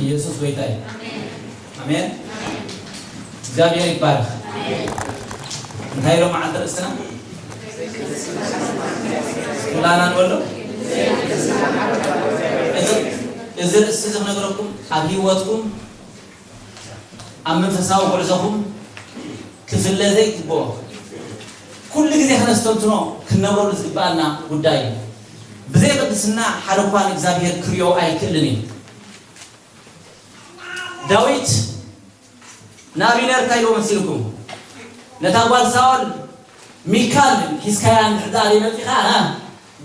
ኢየሱስ ጎይታ እዩ። ኣሜን። እግዚኣብሔር ይባረክ። እንታይ ኢሎም መዓልቲ ርእስና? ኩላና ንበሎ። እዚ ርእሲ እዚ ክነግረኩም ኣብ ህይወትኩም ኣብ መንፈሳዊ ጉዕዞኹም ክፍለ ዘይግብኦ ኩሉ ግዜ ክነስተንትኖ ክንነብረሉ ዝግብኣና ጉዳይ እዩ። ብዘይ ቅድስና ሓደ እኳ ንእግዚኣብሔር ክሪኦ ኣይክእልን እዩ። ዳዊት ንኣብነር እንታይ ኢልዎ መሲልኩም? ነታ ጓል ሳኦል ሚካል ሒዝካያ እንድሕር ደኣ ዘይመጺኻ፣ እ፣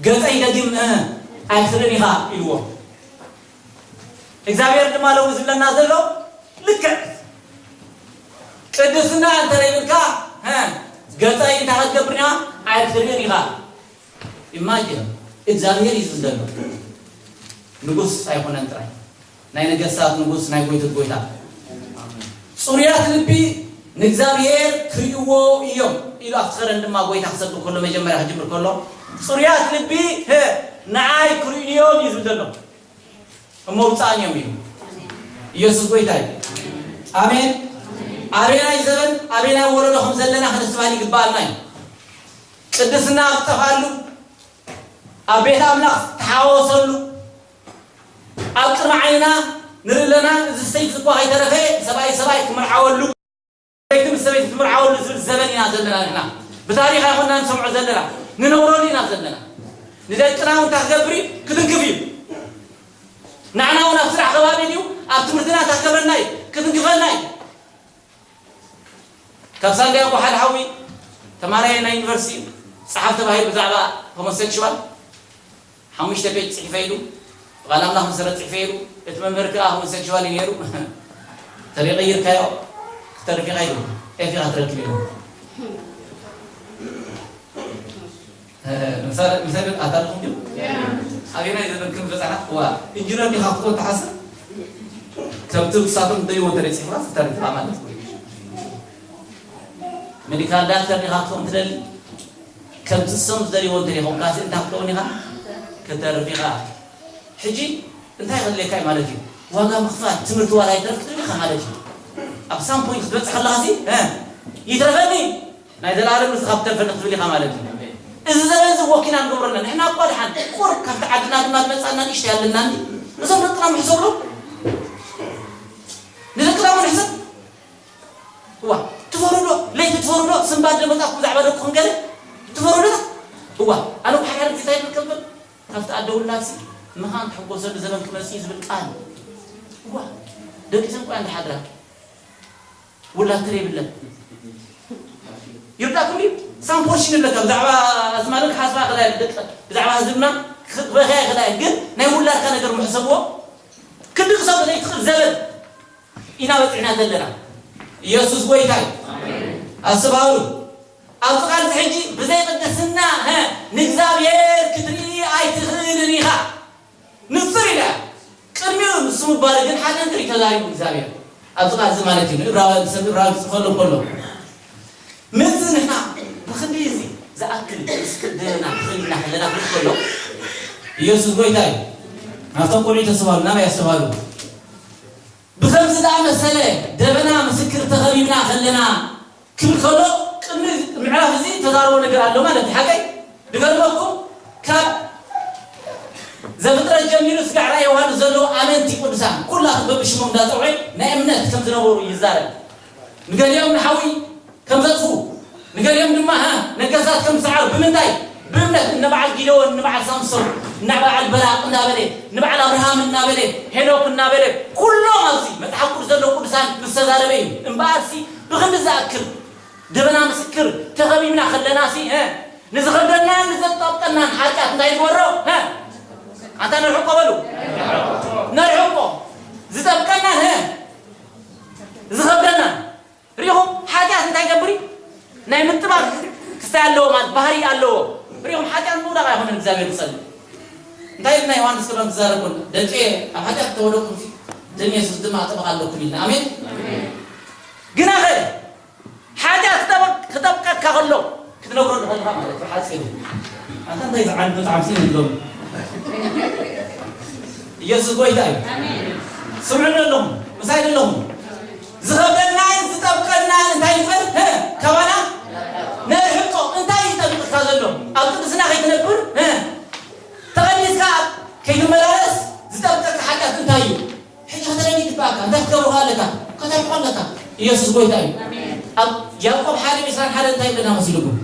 ገጸይ ደጊም፣ እ፣ ኣይክትርእን ኢኻ ኢልዎ። እግዚኣብሔር ድማ ሎሚ ዝብለና ዘሎ ልክዕ ቅድስና እንተ ዘይብልካ፣ እ፣ ገጸይ እንታይ ክትገብር ኢኻ? ኣይክትርእን ኢኻ። ኢማጂን እግዚኣብሔር እዩ ዝብለና። ንጉስ ኣይኮነን ጥራይ፣ ናይ ነገስታት ንጉስ፣ ናይ ጎይቶት ጎይታ። ጽሩያት ልቢ ንእግዚኣብሔር ክርእይዎ እዮም ኢሉ ኣብቲ ከረን ድማ ጎይታ ክሰብክ ከሎ፣ መጀመርያ ክጅምር ከሎ፣ ጽሩያት ልቢ፣ ህ፣ ንዓይ ክርእዩ እዮም እዩ ዝብል ዘሎ። እሞ ውጻእን እዮም ኢሉ። ኢየሱስ ጎይታ እዩ። ኣሜን። ኣበናይ ዘበን ኣበናይ ወለዶ ከም ዘለና ክንስትባል ይግባኣልና እዩ። ቅድስና ክጠፍኣሉ፣ ኣብ ቤት ኣምላኽ ተሓወሰሉ፣ ኣብ ቅድሚ ዓይንና ንርኢ ኣለና። እዚ ሰይቲ እኳ ከይተረፈ ሰብኣይ ሰብኣይ ክምርዓወሉ፣ ሰበይቲ ምስ ሰበይቲ ትምርዓወሉ ዝብል ዘበን ኢና ዘለና ንሕና። ብታሪኽ ኣይኮንና ንሰምዖ ዘለና፣ ንነብረሉ ኢና ዘለና። ንደቅና እውን እንታይ ክገብር እዩ? ክትንክፍ እዩ። ንዓና እውን ኣብ ስራሕ ከባቢ ድዩ፣ ኣብ ትምህርትና እንታይ ክገብረና እዩ? ክትንክፈና እዩ። ካብ ሳንዲያጎ ሓደ ሓዊ ተማራየ ናይ ዩኒቨርሲቲ እዩ። ጸሓፍ ተባሂሉ ብዛዕባ ሆሞሴክሹዋል ሓሙሽተ ፔጅ ጽሒፈ ኢሉ፣ ብቓል ኣምላኽ መሰረት ጽሒፈ ኢሉ፣ እቲ መምህር ከኣ ሆሞሴክሹዋል እዩ ነይሩ። ተሪቐ ይርካዮ፣ ክተርፍ ኢኻ ኢሉ፣ ኤፍ ኢኻ ትረክብ ኢሉ። እ፣ ምሳሌ፣ ምሳሌ ኣታልኩም ድዩ? ኣበየናይ ዘበን ከም በጻሕና? እዋ፣ ኢንጂነር ዲኻ ክትኮን ትሓስብ? ከምቲ ንሳቶም ደልይዎ እንተ ደይ ጽሒፍካ፣ ክተርፍ ኢኻ ማለት እዩ። ሜዲካል ዳክተር ዲኻ ክትኮን ትደሊ? ከምቲ እሶም ዝደልይዎ እንተ ደይ ኮንካሲ፣ እንታይ ክትከውን ኢኻ? ክተርፍ ኢኻ። ሕጂ እንታይ ከድልየካ እዩ ማለት እዩ? ዋጋ ምኽፋል፣ ትምህርቲ ዋላ ይትረፍ ክትብል ኢኻ ማለት እዩ። ኣብ ሳም ፖይንት ክትበጽሕ ከለኻሲ፣ እ፣ ይትረፈኒ፣ ናይ ዘላለም ርስኻ ክትተርፈኒ ክትብል ኢኻ ማለት እዩ። እዚ ዘበን እዚ ወኪና ንገብረና። ንሕና እኳ ድሓን ቁር ካብቲ ዓድና ድማ ዝመጻና ንእሽተይ ኣለና እንዲ። እዞም ደቅና ምሕሰብሎም። ንደቅና እውን ሕሰብ። እዋ፣ ትፈርዶ? ለይቲ ትፈርዶ? ስንባደ መጻእኩም ብዛዕባ ደቅኹም ገለ ትፈርዶ? እዋ፣ ኣነ እኮ ሓደ ግዜ እንታይ ይብል ከብል፣ ካብቲ ኣደ ውላድሲ ምኻን ትሕጎሰሉ ዘበን ክመጽእ እዩ ዝብል ቃል። እዋ፣ ደቂ ዘን ቆያ እንዳሓድራ ውላድ ትር የብለን። ይርዳእኩም ድዩ? ሳም ፖርሽን ይብለካ፣ ብዛዕባ ኣዝማድን ክሓስባ ክላ፣ ደቂ፣ ብዛዕባ ህዝብና ክበኽያ ይኽላ፣ ግን ናይ ውላድካ ነገር ምሕሰብዎ። ክንዲ ክሰብ ዘይትኽእል ዘበን ኢና በጺሕና ዘለና። ኢየሱስ ጎይታ እዩ። ኣስተባህሉ። ኣብዚ ቃል እዚ ሕጂ ብዘይ ቅድስና፣ ሀ፣ ንእግዚኣብሔር ክትርኢ ኣይትኽእልን ኢኻ። ንጽር ኢላ። ቅድሚኡ ንሱ ምባል ግን ሓደ ነገር እዩ ተዛሪቡ እግዚኣብሔር። ኣብዚ ቃል እዚ ማለት እዩ። ንእብራውያን፣ ሰብ እብራውያን ክጽፈሎም ከሎ። ምዚ ንሕና ብኽንዲ እዚ ዝኣክል ምስ ቅድና ክኽእልና ከለና ክብል ከሎ፣ ኢየሱስ ጎይታ እዩ። ናብቶም ቆልዑ ተስባሉ፣ ናበይ ኣስተባሉ? ብኸምዚ ዝኣመሰለ ደበና ምስክር ተኸቢብና ከለና ክብል ከሎ፣ ቅድሚ ምዕራፍ እዚ ተዛረቦ ነገር ኣሎ ማለት እዩ። ሓቀይ? ድገርመኩም፣ ካብ ዘፍጥረት ጀሚሩ ስጋዕ ራእይ ዮሃንስ ዘለዉ ኣመንቲ ቅዱሳን ኩላቱ በብሽሞም እንዳጸውዐ ናይ እምነት ከም ዝነበሩ ይዛረብ። ንገሊኦም ንሓዊ ከም ዘጥፍኡ፣ ንገሊኦም ድማ፣ ሃ፣ ነገስታት ከም ዝሰዓሩ። ብምንታይ? ብእምነት። እነ በዓል ጊደዎን፣ እነ በዓል ሳምሶን፣ እነ በዓል በራቅ እናበለ፣ ንበዓል ኣብርሃም እናበለ፣ ሄኖክ እናበለ፣ ኩሎም ኣብዚ መጽሓፍ ቅዱስ ዘለዉ ቅዱሳን ምስ ተዛረበ እዩ። እምበኣርሲ ብኽንዲ ዝኣክል ደበና ምስክር ተኸቢብና ከለናሲ፣ እ፣ ንዝኸብደናን ንዘጣብቀናን ሓጢኣት እንታይ ንግበሮ? እ፣ ኣንታ ነርሕቆ በሉ። ነርሕቆ። ዝጠብቀናን፣ እ፣ ዝኸብደናን። ሪኹም? ሓጢኣት እንታይ ይገብር እዩ? ናይ ምጥባቅ ክስታይ ኣለዎ ማለት ባህሪ ኣለዎ። ሪኹም? ሓጢኣት ምውዳቕ ኣይኮነን እግዚኣብሔር ዝጸልእ። እንታይ ኢልና ዮሃንስ ክብረን ክዛረብ ከሎ፣ "ደቂ ኣብ ሓጢኣት ተወደቅኩም ሲ፣ ደም የሱስ ድማ ኣጠበቃ ኣለኩም" ኢልና። ኣሜን። ግናኸ ሓጢኣት ክጠበቅ-፣ ክጠብቀካ ከሎ ክትነግሮ ንኽእልካ ማለት እዩ። ሓጺሩ። ኣንታ እንታይ ዝዓንዱ ጣዕምሲ ንብሎም። ኢየሱስ ጎይታ እዩ። ኣሜን። ስምዑኒ ኣለኹም፣ ምሳይ ኣለኹም። ዝኸብደናን ዝጠብቀናን እንታይ ይበል? ሀ፣ ካባና ነርሕቆ። እንታይ እዩ ጠቢቕካ ዘሎ? ኣብ ቅድስና ከይትነብር፣ ሀ፣ ተቐዲስካ ከይትመላለስ ዝጠብቀካ ሓጢኣት እንታይ እዩ? ሕጂ ከተለኒ ይግባእካ። እንታይ ክትገብሮ ኣለካ? ከተርሕቆ ኣለካ። ኢየሱስ ጎይታ እዩ። ኣብ ያዕቆብ ሓደ ዕስራን ሓደ እንታይ ይብለና መሲልኩም?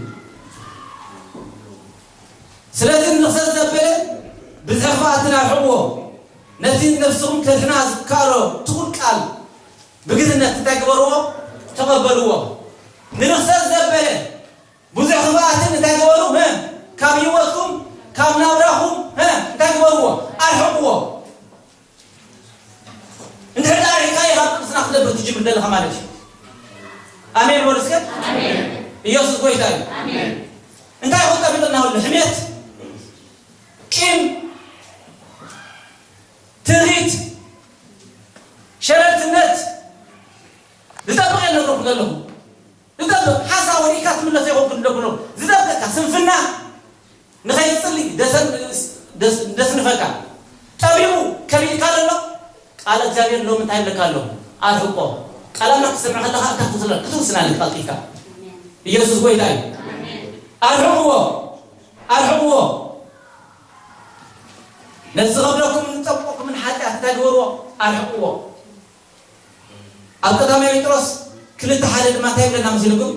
ስለዚ ንኽሰት ዘበለ ብዝሒ ክፍኣትን ኣርሕቕዎ። ነቲ ነፍስኹም ከድሕና ዝከኣሎ ትኹል ቃል ብግትነት እንታይ ግበርዎ? ተቐበልዎ። ንርኽሰት ዘበለ ብዙሕ ክፍኣትን እንታይ ግበሩ? ሀ፣ ካብ ህይወትኩም፣ ካብ ናብራኹም፣ ሀ፣ እንታይ ግበርዎ? ኣርሕቕዎ። እንድሕር ደኣ ኣርሒቕካዮ ካብ ቅድስና ክትነብር ትጅምር ዘለኻ ማለት እዩ። ኣሜን በሉ እስከ። ኢየሱስ ጎይታ እዩ። እንታይ ይኹን ጠቢቕና? ሁሉ ሕሜት፣ ቂም፣ ትርኢት፣ ሸለልትነት ዝጠብቕ የለ ዘለኹ። ዝጠብቕ ሓሳብ ወዲእካ ትምለስ ይኸውን ክብለኩ ነው። ዝጠብቀካ ስንፍና ንኸይትጽሊ ደሰን-፣ ደስ-፣ ደስንፈካ። ጠቢቑ ከቢድካ ዘሎ ቃል እግዚኣብሔር ሎም እንታይ ይብለካ ኣሎ? ኣርሕቆ። ቃል ኣምላኽ ክትሰምዕ ከለኻ እንታይ ክትውስን፣ ክትውስን ኣለካ ቀልጢፍካ። ኢየሱስ ጎይታ እዩ። ኣርሕቕዎ። ኣርሕቕዎ። ነዚ ዝኸብደኩምን ዝጠብቀኩምን ሓጢኣት እንታይ ግበርዎ? ኣርሕቕዎ። ኣብ ቀዳማይ ጴጥሮስ ክልተ ሓደ ድማ እንታይ ይብለና መሲልኩም?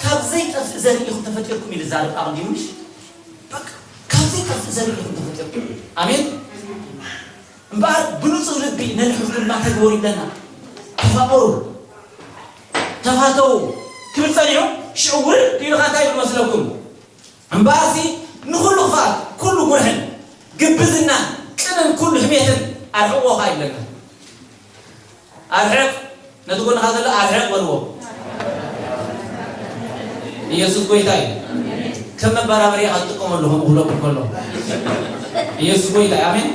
ካብ ዘይጠፍእ ዘርኢ ኢኹም ተፈጢርኩም ኢሉ ዝዛረብ ኣቐዲሙ፣ ምሽ? በቃ፣ ካብ ዘይጠፍእ ዘርኢ ኢኹም ተፈጢርኩም። ኣሜን። እምበኣር ብንጹህ ልቢ ነንሕድኩም ተግበሩ ይብለና። ተፋቐሩ፣ ተፋተዉ ክብል ጸኒሑ፣ ሽዑ ውርድ ኢሉ ኸኣ እንታይ ይብል መስለኩም? እምበኣርሲ ንኹሉ ክፍኣት፣ ኩሉ ጉርሕን፣ ግብዝናን፣ ቅንን፣ ኩሉ ሕሜትን ኣርሕቕዎ ኸኣ ይብለና። ኣርሕቕ፣ ነቲ ጎንኻ ዘሎ ኣርሕቕ በልዎ። ኢየሱስ ጎይታ እዩ። ከም መበራበሪ ኢኻ ትጥቀመሉ፣ ከምኡ ክብለኩም ከሎ። ኢየሱስ ጎይታ እዩ። ኣሜን።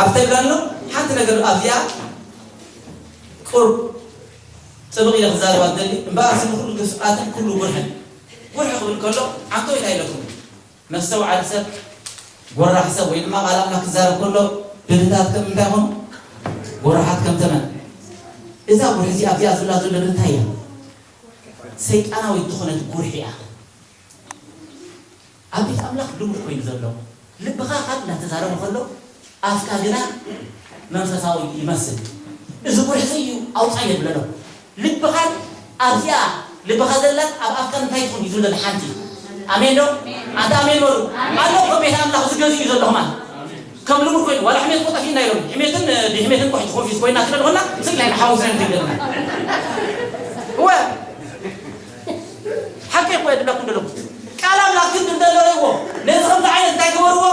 ኣብቲ ተብላሎ ሓንቲ ነገር ኣብዚኣ ቁርብ ጥብቕ ኢለ ክዛረባ ዝደሊ፣ እምበኣርሲ ንኹሉ ግፍኣትን ኩሉ ጉርሕን፣ ጉርሒ ክብል ከሎ፣ ዓንቶ እንታይ ኢለኩም? መስተውዓሊ ሰብ፣ ጎራሕ ሰብ፣ ወይ ድማ ቃል ኣምላኽ ክዛረብ ከሎ፣ ድርታት ከም እንታይ ይኾኑ? ጎራሓት ከም ተመን። እዛ ጉርሒ እዚኣ፣ ኣብዚኣ ዝብላ ዘሎ እንታይ እያ? ሰይጣናዊት ዝኾነት ጉርሒ እያ። ኣብ ቤት ኣምላኽ ልሙድ ኮይኑ ዘሎ፣ ልብኻ ካብ እናተዛረበ ከሎ፣ ኣፍካ ግና መንፈሳዊ ይመስል። እዚ ጉርሒ እዩ ኣውጻዮ ይብለሎ። ልብኻን ኣብዚኣ ልብኻ ዘላን ኣብ ኣፍካን እንታይ ትኹን እዩ ዝብለና ሓንቲ። ኣሜን ዶ? ኣንታ ኣሜን በሉ። ኣሎ እኮ ቤት ኣምላኽ ዝገዝእ እዩ ዘለኹ ማለት። ከም ልሙድ ኮይኑ፣ ዋላ ሕሜት እኮ ጠፊእና ኢሎም። ሕሜትን፣ እ፣ ድሕሜትን እኮ ሕጂ ኮንፊዝ ኮይና ስለ ዝኾና፣ ስለ ናይ ሓውስና ንትግደልና። እወ። ሓቂ እኮ የድለኩም ደለኹ። ቃል ኣምላኽ ግን እንደለለዎ፣ ነዚ ከምዚ ዓይነት እንታይ ግበርዎ?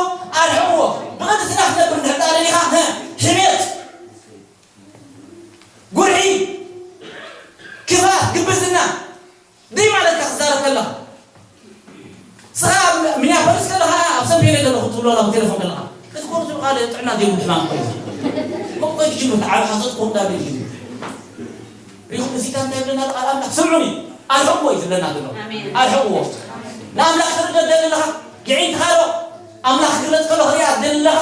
ኣርሕቕዎ። ብቕድስና ክትነብር እንድሕር ደኣ ደሊኻ፣ ሀ፣ ሕሜት፣ ጉርሒ፣ ክፋት፣ ግብዝና፣ ደይ ማለትካ ክትዛረብ ከለኻ። ንስኻ ኣብ ሚኒያፖሊስ ከለኻ፣ ኣብ ሰንፔሌ ዘለኹ ትብሎ ኣለኹ ቴሌፎን ከለኻ። እቲ ኮርሱ ካልእ ጥዕና ዘይብሉ ሕማም ኮይኑ። ከምኡ ኮይኑ ትጅምር፣ ዓቢ ሓሶት ክኸውን ዳብል እዩ። ሪኹም፣ እዚ እንታይ ይብለና ኣሎ ቃል ኣምላኽ? ስምዑኒ፣ ኣርሕቕዎ እዩ ዝብለና ዘሎ። ኣሜን። ኣርሕቕዎ። ንኣምላኽ ክትርደ ትደሊ ኣለኻ? የዒንትኻ ዶ? ኣምላኽ ክግለጽ ከሎ ክሪኣ ትደሊ ኣለኻ?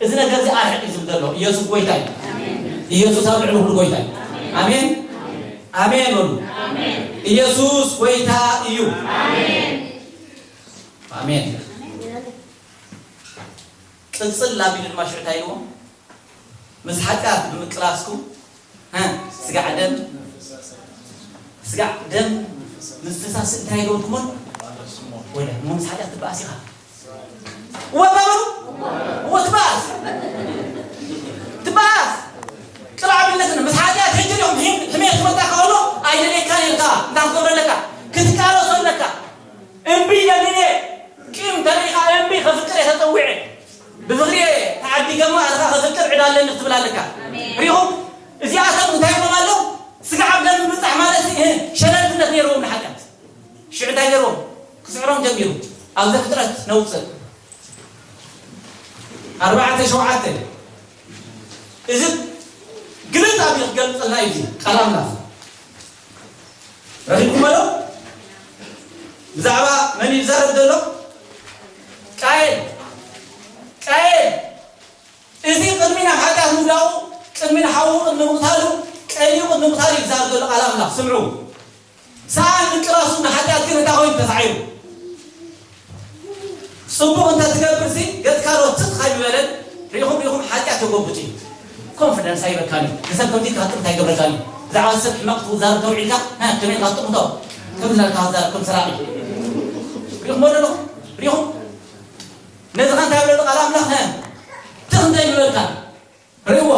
እዚ ነገር እዚ ኣርሕቕ እዩ ዝብል ዘሎ። ኢየሱስ ጎይታ እዩ። ኢየሱስ ኣብ ልዕሊ ኩሉ ጎይታ እዩ። ኣሜን። ኣሜን በሉ። ኢየሱስ ጎይታ እዩ። ኣሜን። ቅጽል ኣቢሉ ድማ ሽዑ እንታይ ኢልዎ? ምስ ሓጢኣት ብምቅላስኩም፣ እ፣ ስጋዕ ደም፣ ስጋዕ ደም ምፍሳስ እንታይ ይገብርኩሞን? ወደ፣ እሞ ምስ ሓጢኣት ትበኣስ ኢኻ። እወ በሉ። እወ ትበኣስ። ትበኣስ። ቅልዓ ቢልነት ምስ ሓጢኣት ሕጂ ዲኹም ሕም-፣ ሕሜት ክመጣ ከሎ ኣይደልየካን ኢልካ እንታይ ክትገብሮ ኣለካ? ክትቃለሶ ኣለካ። እምቢ ደሊየ ቂም ተሪኻ እምቢ ከፍቅር እየ ተጸዊዐ። ብፍቕሪ እየ ተዓዲገ እሞ ኣልኻ ከፍቅር ዕዳ ኣለኒ ክትብል ኣለካ። ኣሜን። ሪኹም እዚኣቶም እንታይ ኢሎም ኣለዉ? ስጋዕ ኣብ ደም ምብጻሕ ማለት እ፣ ሸለልትነት ነይርዎም ንሓጢኣት። ሽዑ እንታይ ገይርዎም? ክስዕሮም ጀሚሩ። ኣብ ዘፍጥረት ነውጽእ። ኣርባዕተ ሸውዓተ። እዚ ግልጽ ኣቢሉ ክገልጸልና እዩ እዚ ቃል ኣምላኽ። ረኺብኩሞ ዶ? ብዛዕባ መን እዩ ዝዛረብ ዘሎ? ቃየል። ቃየል፣ እዚ ቅድሚ ምቕታሉ፣ ቀንዩ ቅድሚ ምቕታሉ እዩ ዝዛረብ ዘሎ ቃል ኣምላኽ። ስምዑ። ሰኣን ምቅላሱ ንሓጢኣት ግን እንታይ ኮይኑ ተሳዒሩ? ጽቡቕ እንተ ትገብር ሲ፣ ገጽካ ዶ ትኽ ኣይምበለን? ርኢኹም፣ ርኢኹም፣ ሓጢኣት ተጎብጥ እዩ። ኮንፊደንስ ኣይበካን እዩ። ንሰብ ከምዚ ኢልካ ክትጥምት ኣይገብረካን እዩ። ብዛዕባ ሰብ ሕማቕ ክትዛረብ ተውዒልካ፣ እ፣ ከመይ ኢልካ ትጥምቶ? ከምዚ ኢልካ ክትዛረብ ከም ሰራቒ። ርኢኹም ኣለኹም? ርኢኹም? ነዚ ኸ እንታይ ይብለሉ ቃል ኣምላኽ? እ፣ ትኽ እንታይ ይበልካ? ርእይዎ።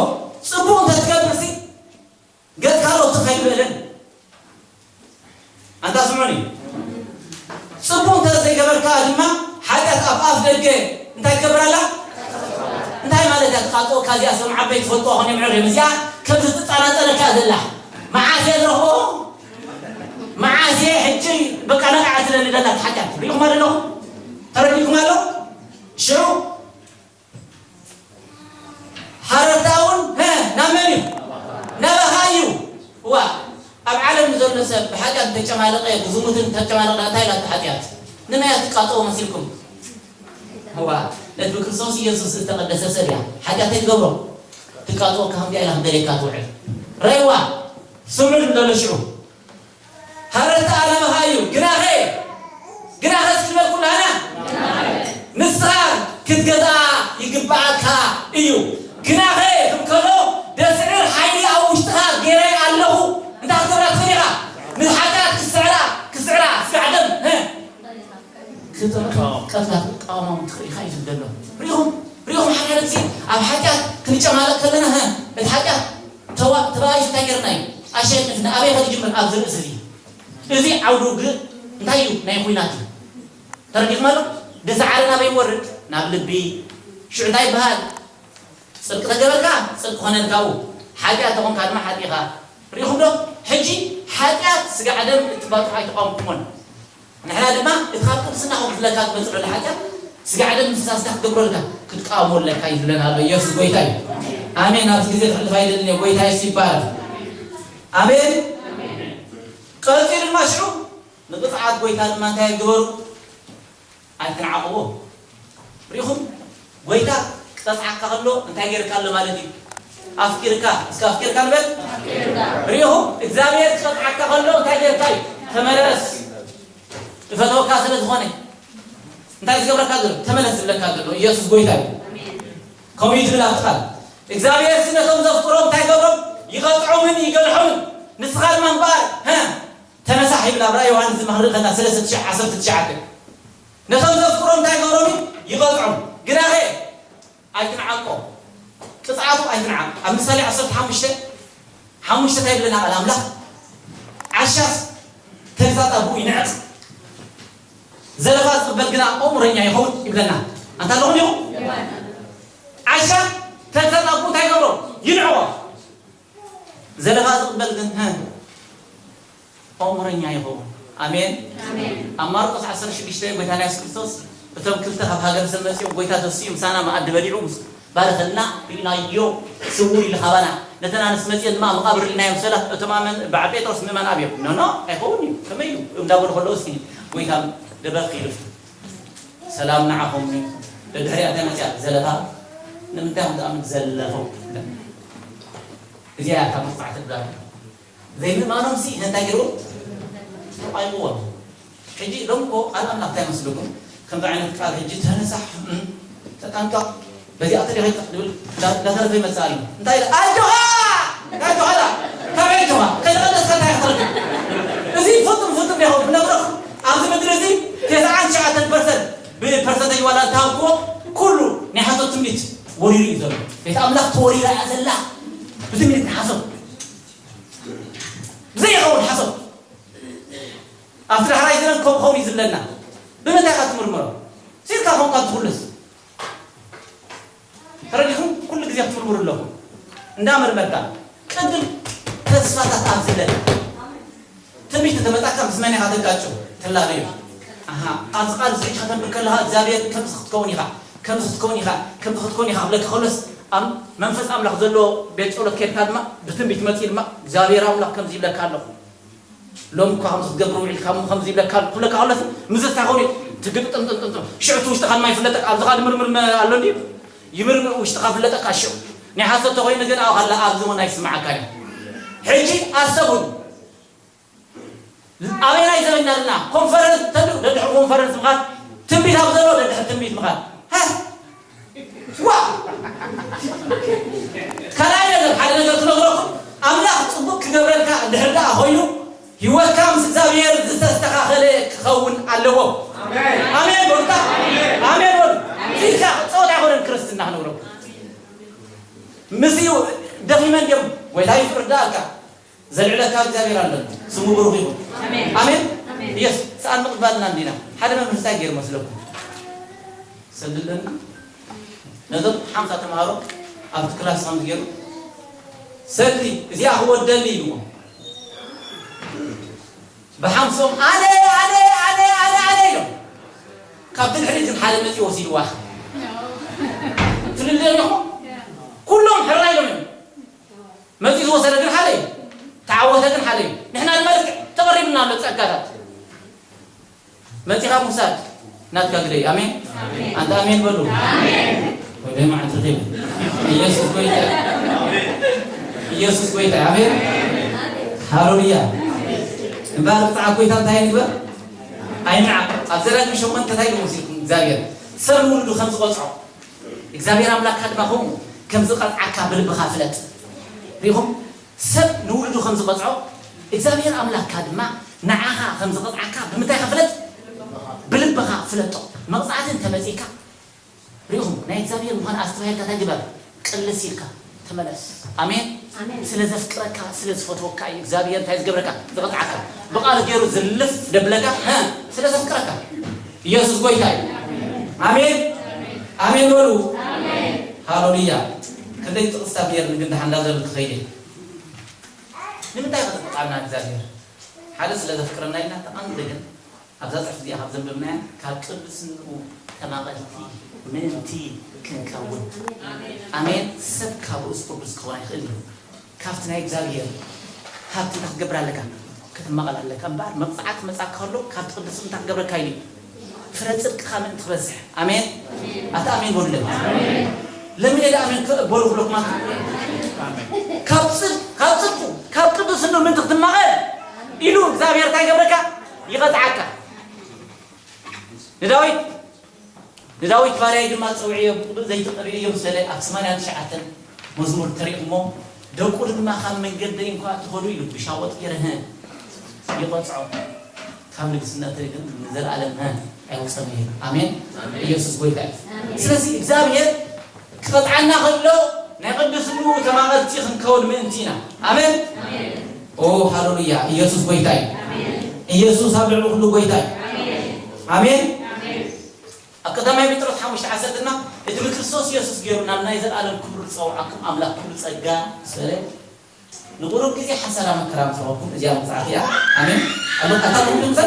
ጽቡቕ እንተ ትገብር ሲ፣ ገጽካ ዶ ትኽ ኣይምበለን? ኣንታ ስምዑኒ። ጽቡቕ እንተ ዘይገበርካ ድማ፣ ሓጢኣት ኣብ ኣፍ ደገ እንታይ ትገብር ኣላ? እንታይ ማለት እያ? ትቃጥወካ እዚኣ፣ ሰም ዓበይ ትፈልጥዋ ኾን እዮም ዕር እዮም። እዚኣ ከምዚ ትጻናጸለካ ዘላ። መዓስ እየ ዝረኽቦ? መዓስ እየ ሕጂ በቃ ነቃዕ ትለኒ ዘላ ሓጢኣት። ርኢኹም ኣለኹም? ተረዲእኩም ኣሎ? ሽዑ ሃረርታ እውን፣ ሀ፣ ናብ መን እዩ? ናባኻ እዩ። እዋ፣ ኣብ ዓለም ንዘሎ ሰብ ብሓጢኣት እንተጨማለቐ፣ ብዝሙትን እንተጨማለቐ፣ እንታይ ኢላ እታ ሓጢኣት? ንመያ ትቃጠዎ መሲልኩም? እዋ፣ ነቲ ብክርስቶስ ኢየሱስ ዝተቐደሰ ሰብ እያ። ሓጢኣት ኣይትገብሮ። ትቃጠወካ ከምዚኣ ኢላ ክትደልየካ ትውዕል። ረይዋ፣ ስምዑ ዝደሎ ሽዑ። ሃረርታ ናባኻ እዩ። ግናኸ፣ ግናኸ እስኪ ንበል ኩላህና። ንስኻ ክትገዝኣ ይግብኣካ እዩ። ግናኸ ክብል ከሎ፣ ደስዕር ሓይሊ ኣብ ውሽጥኻ ገይረ ኣለኹ። እንታይ ክትገብራ ትኽእል ኢኻ? ንሓጢኣት ክስዕራ፣ ክስዕራ፣ ስጋዕ ደም፣ እ፣ ክትቃወም። ክትቃወማ እውን ትኽእል ኢኻ እዩ ዝብል ዘሎ። ሪኢኹም? ሪኢኹም? ሓደ ሓደ ግዜ ኣብ ሓጢኣት ክንጨማለቕ ከለና፣ እ፣ እቲ ሓጢኣት ተዋ-፣ ተባኢሱ እንታይ ገይርና እዩ? ኣሸኒፍና። ኣበይ ከ ዝጅምር? ኣብዚ ርእሲ እዚ። እዚ ዓውዲ ውግእ እንታይ እዩ? ናይ ኲናት እዩ። ተረዲእኩም ኣሎ? እዚ ዓረን ኣበይ ይወርድ? ናብ ልቢ። ሽዑ እንታይ ይበሃል? ጽድቂ ተገበርካ፣ ጽድቂ ኮነልካ። ኣብኡ ሓጢኣት ተኾንካ ድማ ሓጢኻ። ርኢኹም ዶ? ሕጂ ሓጢኣት ስጋዕ ደም እትባጽሖ ኣይተቃወምኩሞን። ንሕና ድማ እቲ ካብ ቅድስና ክፍለካ ዝመጽእ ዘሎ ሓጢኣት ስጋዕ ደም ምፍሳስካ ክትገብሮ ኣለካ፣ ክትቃወሞ ኣለካ እዩ ዝብለና ኣሎ። ኢየሱስ ጎይታ እዩ። ኣሜን። ኣብዚ ግዜ ክሕልፍ ኣይደልን እየ። ጎይታ የሱስ ይባረክ። ኣሜን። ቀጺሉ ድማ ሽዑ ንቅጽዓት ጎይታ ድማ እንታይ ግበሩ? ኣይትንዓቕዎ። ሪኹም? ጎይታ ክቀጽዓካ ከሎ እንታይ ጌርካ ኣሎ ማለት እዩ? ኣፍቂርካ። እስከ ኣፍቂርካ ንበል። ሪኹም? እግዚኣብሔር ክቀጽዓካ ከሎ እንታይ ጌርካ እዩ? ተመለስ። እፈተወካ ስለ ዝኾነ እንታይ ዝገብረካ ዘሎ? ተመለስ ዝብለካ ዘሎ። ኢየሱስ ጎይታ እዩ። ከምኡ እዩ ትብል ኣብቲ ቃል። እግዚኣብሔር ሲ ነቶም ዘፍቅሮም እንታይ ገብሮም? ይቐጽዖምን ይገድሖምን። ንስኻ ድማ እምበኣር፣ ሀ፣ ተነሳሕ ይብል ኣብ ራእይ ዮሃንስ ድማ ክንርኢ ከለና ሰለስተ ትሽዓተ ዓሰርተ ትሽዓተ። ነቶም ዘፍቅሮም እንታይ ገብሮም? ይቐጽዖም። ግናኸ ኣይትንዓቆ። ቅጽዓቱ ኣይትንዓቕ። ኣብ ምሳሌ ዓሰርተ ሓሙሽተ ሓሙሽተ እንታይ ይብለና ቃል ኣምላኽ? ዓሻስ ተግሳጽ ኣቦኡ ይንዕቕ፣ ዘለፋ ዝቕበል ግና ኣእሙረኛ ይኸውን ይብለና። ኣንታ ኣለኹም ዲኹም? ዓሻ ተግሳጽ ኣቦኡ እንታይ ይገብሮ? ይንዕቖ። ዘለፋ ዝቕበል ግን፣ ሀ፣ ኣእሙረኛ ይኸውን። ኣሜን። ኣሜን። ኣብ ማርቆስ ዓሰርተ ሽዱሽተ ጎይታና የሱስ ክርስቶስ እቶም ክልተ ካብ ሃገር ሰብ መጺኦም ጎይታ ተሲኡ ምሳና መኣዲ በሊዑ ምስ ባረኸልና ርኢናዮ። ስውር ኢሉ ካባና ነተን ኣንስቲ መጺኤን ድማ መቓብር ርኢናዮም ሰላት እቶም ኣመን በዓል ጴጥሮስ ምእመን ኣብዮም። ኖ፣ ኖ፣ ኣይኸውን እዩ። ከመይ እዩ? እንዳበሉ ከለዉ እስኪ ጎይታ ደበኽ ኢሉ ሰላም ንዓኹም እዩ። ደድሕሪኣ እንታይ መጺኣ? ዘለፋ። ንምንታይ ከም ዝኣምን ዘለፎም። እዚኣ እያ ካብ መቕጻዕቲ ትብላ። ዘይምእማኖም ሲ እንታይ ገይሩ? ተቋይምዎም። ሕጂ ሎም እኮ ቃል ኣምላኽ እንታይ መስልኩም? ከምዚ ዓይነት ቃል ሕጂ ተነሳሕ፣ እም፣ ተጠንቀቕ፣ በዚኣ ተደኺልካ ዝብል እንዳ-፣ እንዳተረፈ ይመጽእ ኣሎ። እንታይ ኢለ? ኣጆኻ! ኣጆኻ ኢላ። ካበይ ኣጆኻ? ከይተቐደስካ እንታይ ክትረክብ? እዚ ፍጹም ፍጹም ዲኹም? ብነግረኩም፣ ኣብዚ ምድሪ እዚ ተስዓን ትሽዓተን ፐርሰንት ብፐርሰንተጅ ዋላ እንተሃብክዎ፣ ኩሉ ናይ ሓሶት ትንቢት ወሪሩ እዩ ዘሎ። ቤት ኣምላኽ ተወሪራ እያ ዘላ። ብትንቢት ናይ ሓሶት። ብዘይኸውን ሓሶት። ኣብቲ ዳሕራይ ዘመን ከምኡ ክኸውን እዩ ዝብለና። ብምንታይ ኢኻ ትምርምሮ? ሲልካ ኾንካ ትኹልስ። ተረዲኹም? ኩሉ ግዜ ክትምርምሩ ኣለኹም። እንዳመርመርካ ቅድም ተስፋታት ኣብ ዝለለ ትንቢት ተመጻካ ምስ መን ኢኻ ተጋጩ? ትላለዩ። ኣሃ፣ ኣብዚ ቃል እዚ ሕጂ ከተንብብ ከለኻ እግዚኣብሔር ከምዚ ክትከውን ኢኻ፣ ከምዚ ክትከውን ኢኻ፣ ከምዚ ክትከውን ኢኻ ክብለካ ከሎስ ኣብ መንፈስ ኣምላኽ ዘሎ ቤት ጸሎት ከድካ ድማ ብትንቢት መጺኡ ድማ እግዚኣብሔር ኣምላኽ ከምዚ ይብለካ ኣለኹ። ሎም እኳ ከምዚ ክትገብር ውዒልካ እሞ ከምዚ ይብለካ ኣሎ ክብለካ ከሎስ ምስ እንታይ ኾን እዩ? ትግጥጥምጥምጥምጥም። ሽዑ እቲ ውሽጥኻ ድማ ይፍለጠካ። ኣብዚ ኻል ምርምር መ-፣ ኣሎ እንድዩ? ይምርምር ውሽጥኻ ፍለጠካ ሽዑ። ናይ ሓሶት ተኾይኑ ግን ኣብኡ ከላ ኣብዚ እውን ኣይስምዓካን እዩ። ሕጂ ኣሰቡን ኣበየናይ ዘበን ኣለና? ኮንፈረንስ ተሉ ደድሕሪ ኮንፈረንስ ምኻድ፣ ትንቢት ኣብ ዘሎ ደድሕሪ ትንቢት ምኻድ። ሃ? ዋ! ካልኣይ ነገር ሓደ ነገር ክነግረኩም፣ ኣምላኽ ጽቡቅ ክገብረልካ እንድሕር ደኣ ኮይኑ፣ ህይወትካ ምስ እግዚኣብሔር ዝተስተኻኸለ ክኸውን ኣለዎ። ኣሜን በሉታ። ኣሜን በሉ። እዚ ኢልካ ጸወታ ኣይኮነን ክርስትና ክነግረኩም። ምስ እዩ ደኺመ እንድዮም፣ ጎይታ ይፍርዳእካ። ዘልዕለካ እግዚኣብሔር ኣሎ። ስሙ ብሩኽ ይኹን። ኣሜን። ኣሜን። ኣሜን። ኢየሱስ ሰኣን ምቕባልና እንዲና። ሓደ መምህር እንታይ ገይሩ መስለኩም? ሰልለና። ነዞም ሓምሳ ተምሃሮ ኣብቲ ክላስ ከም ገይሩ፣ ሰልዲ እዚኣ ክወደሊ ኢልዎ። ብሓምሶም ኣነ፣ ኣነ፣ ኣነ፣ ኣነ፣ ኣነ ኢሎም። ካብቲ ድሕሪት ግን ሓደ መፂኡ ወሲድዋ። ፍልልዮም ኢኹም? ኩሎም ሕራ ኢሎም እዮም። መፂኡ ዝወሰደ ግን ሓደ እዩ። ተዓወተ ግን ሓደ እዩ። ንሕና ድማ ልክዕ ተቐሪብና ኣሎ ጸጋታት። መፂኻ ምውሳድ ናትካ ግደ እዩ። ኣሜን። ኣሜን። ኣንተ ኣሜን በሉ። ኣሜን። ወደ ማዕት ኺድ። ኢየሱስ ጎይታ። ኢየሱስ ጎይታ። ኣሜን። ሃሌሉያ። እምበኣር ብፅዓት ጎይታ እንታይ ንግበር? ኣይንዓቕ። ኣብ ዘዳግም ሸሞንተ እንታይ ኢሉ መሲልኩም እግዚኣብሔር? ሰብ ንውልዱ ከም ዝቐፅዖ እግዚኣብሔር ኣምላክካ ድማ ከምኡ ከም ዝቐፅዓካ ብልብኻ ፍለጥ። ሪኹም? ሰብ ንውልዱ ከም ዝቐፅዖ እግዚኣብሔር ኣምላክካ ድማ ንዓኻ ከም ዝቐፅዓካ ብምንታይ ፍለጥ? ብልብኻ ፍለጦ። መቕፃዕቲ እንተመፂእካ ሪኹም ናይ እግዚኣብሔር ምዃን ኣስተባሂልካ እንታይ ግበር? ቅልስ ኢልካ ተመለስ። ኣሜን። ኣሜን። ስለ ዘፍቅረካ ስለ ዝፈትወካ እዩ እግዚኣብሔር እንታይ ዝገብረካ? ዝቐፅዓካ። ብቓል ገይሩ ዝልፍ ደብለካ ሀ ስለ ዘፍቅረካ። ኢየሱስ ጎይታ እዩ። ኣሜን። ኣሜን በሉ። ሃሌሉያ። ክንደይ ጥቕስታት ነይር ግን ደሓን እንዳዘሉ ክኸይድ እየ። ንምንታይ ከተፍቅረና እግዚኣብሔር? ሓደ ስለ ዘፍቅረና ኢልና ተቐንደ ግን ኣብዛ ጽሑፍ እዚኣ ካብ ዘንበብናያ ካብ ቅዱስንኡ ተማቐልቲ ምእንቲ ክንከውን። ኣሜን። ሰብ ካብ ርእሱ ቅዱስ ክኸውን ኣይኽእል እዩ። ካብቲ ናይ እግዚኣብሔር ሃብቲ እንታይ ክትገብር ኣለካ? ክትማቐል ኣለካ። እምበኣር መቕጻዕቲ መጻ ከሎ ካብቲ ቅዱስ እንታይ ክገብረካ ኢሉ እዩ? ፍረ ጽድቅኻ ምእንቲ ክበዝሕ። ኣሜን። ኣታ ኣሜን በሉለይ። ለምን ኢለ ኣሜን ከ-፣ በሉ ክብለኩም ማለት ካብ ጽድ-፣ ካብ ጽድቁ፣ ካብ ቅዱስንኡ ምእንቲ ክትማቐል ኢሉ እግዚኣብሔር እንታይ ይገብረካ? ይቐጽዓካ። ንዳዊት፣ ንዳዊት ባርያይ ድማ ጸውዕዮ፣ ብቕዱእ ዘይቲ ቀብኤዮ ምስ በለ ኣብ ሰማንያን ትሽዓተን መዝሙር ተሪእኹሞ፣ ደቁ ድማ ካብ መንገደይ እንኳ ትኸዱ ኢሉ ብሻወጥ ገይረ፣ ይቐጽዖ፣ ካብ ንግስነተይ ግን ንዘለኣለም፣ እ፣ ኣይወጸን እዩ። ኣሜን። ኣሜን። ኢየሱስ ጎይታ እዩ። ኣሜን። ስለዚ እግዚኣብሔር ክቐጽዓና ከሎ ናይ ቅዱስንኡ ተማቐልቲ ክንከውን ምእንቲ ኢና። ኣሜን። ኣሜን። ኦ ሃሌሉያ። ኢየሱስ ጎይታ እዩ። ኣሜን። ኢየሱስ ኣብ ልዕሊ ኩሉ ጎይታ እዩ። ኣሜን። ኣሜን። ኣሜን። ኣብ ቀዳማይ ጴጥሮስ ሓሙሽተ ዓሰርተ ድማ እቲ ብክርስቶስ ኢየሱስ ገይሩ ናብ ናይ ዘለኣለም ክብሩ ዝጸውዓኩም ኣምላኽ ኩሉ ጸጋ ምስ በለ ንቑሩብ ግዜ ሓሳራ መከራ ምስ ረኸብኩም፣ እዚኣ መጽሓፍ እያ። ኣሜን። ኣሎ፣ ኣታ ኣለኹም ድምፀ?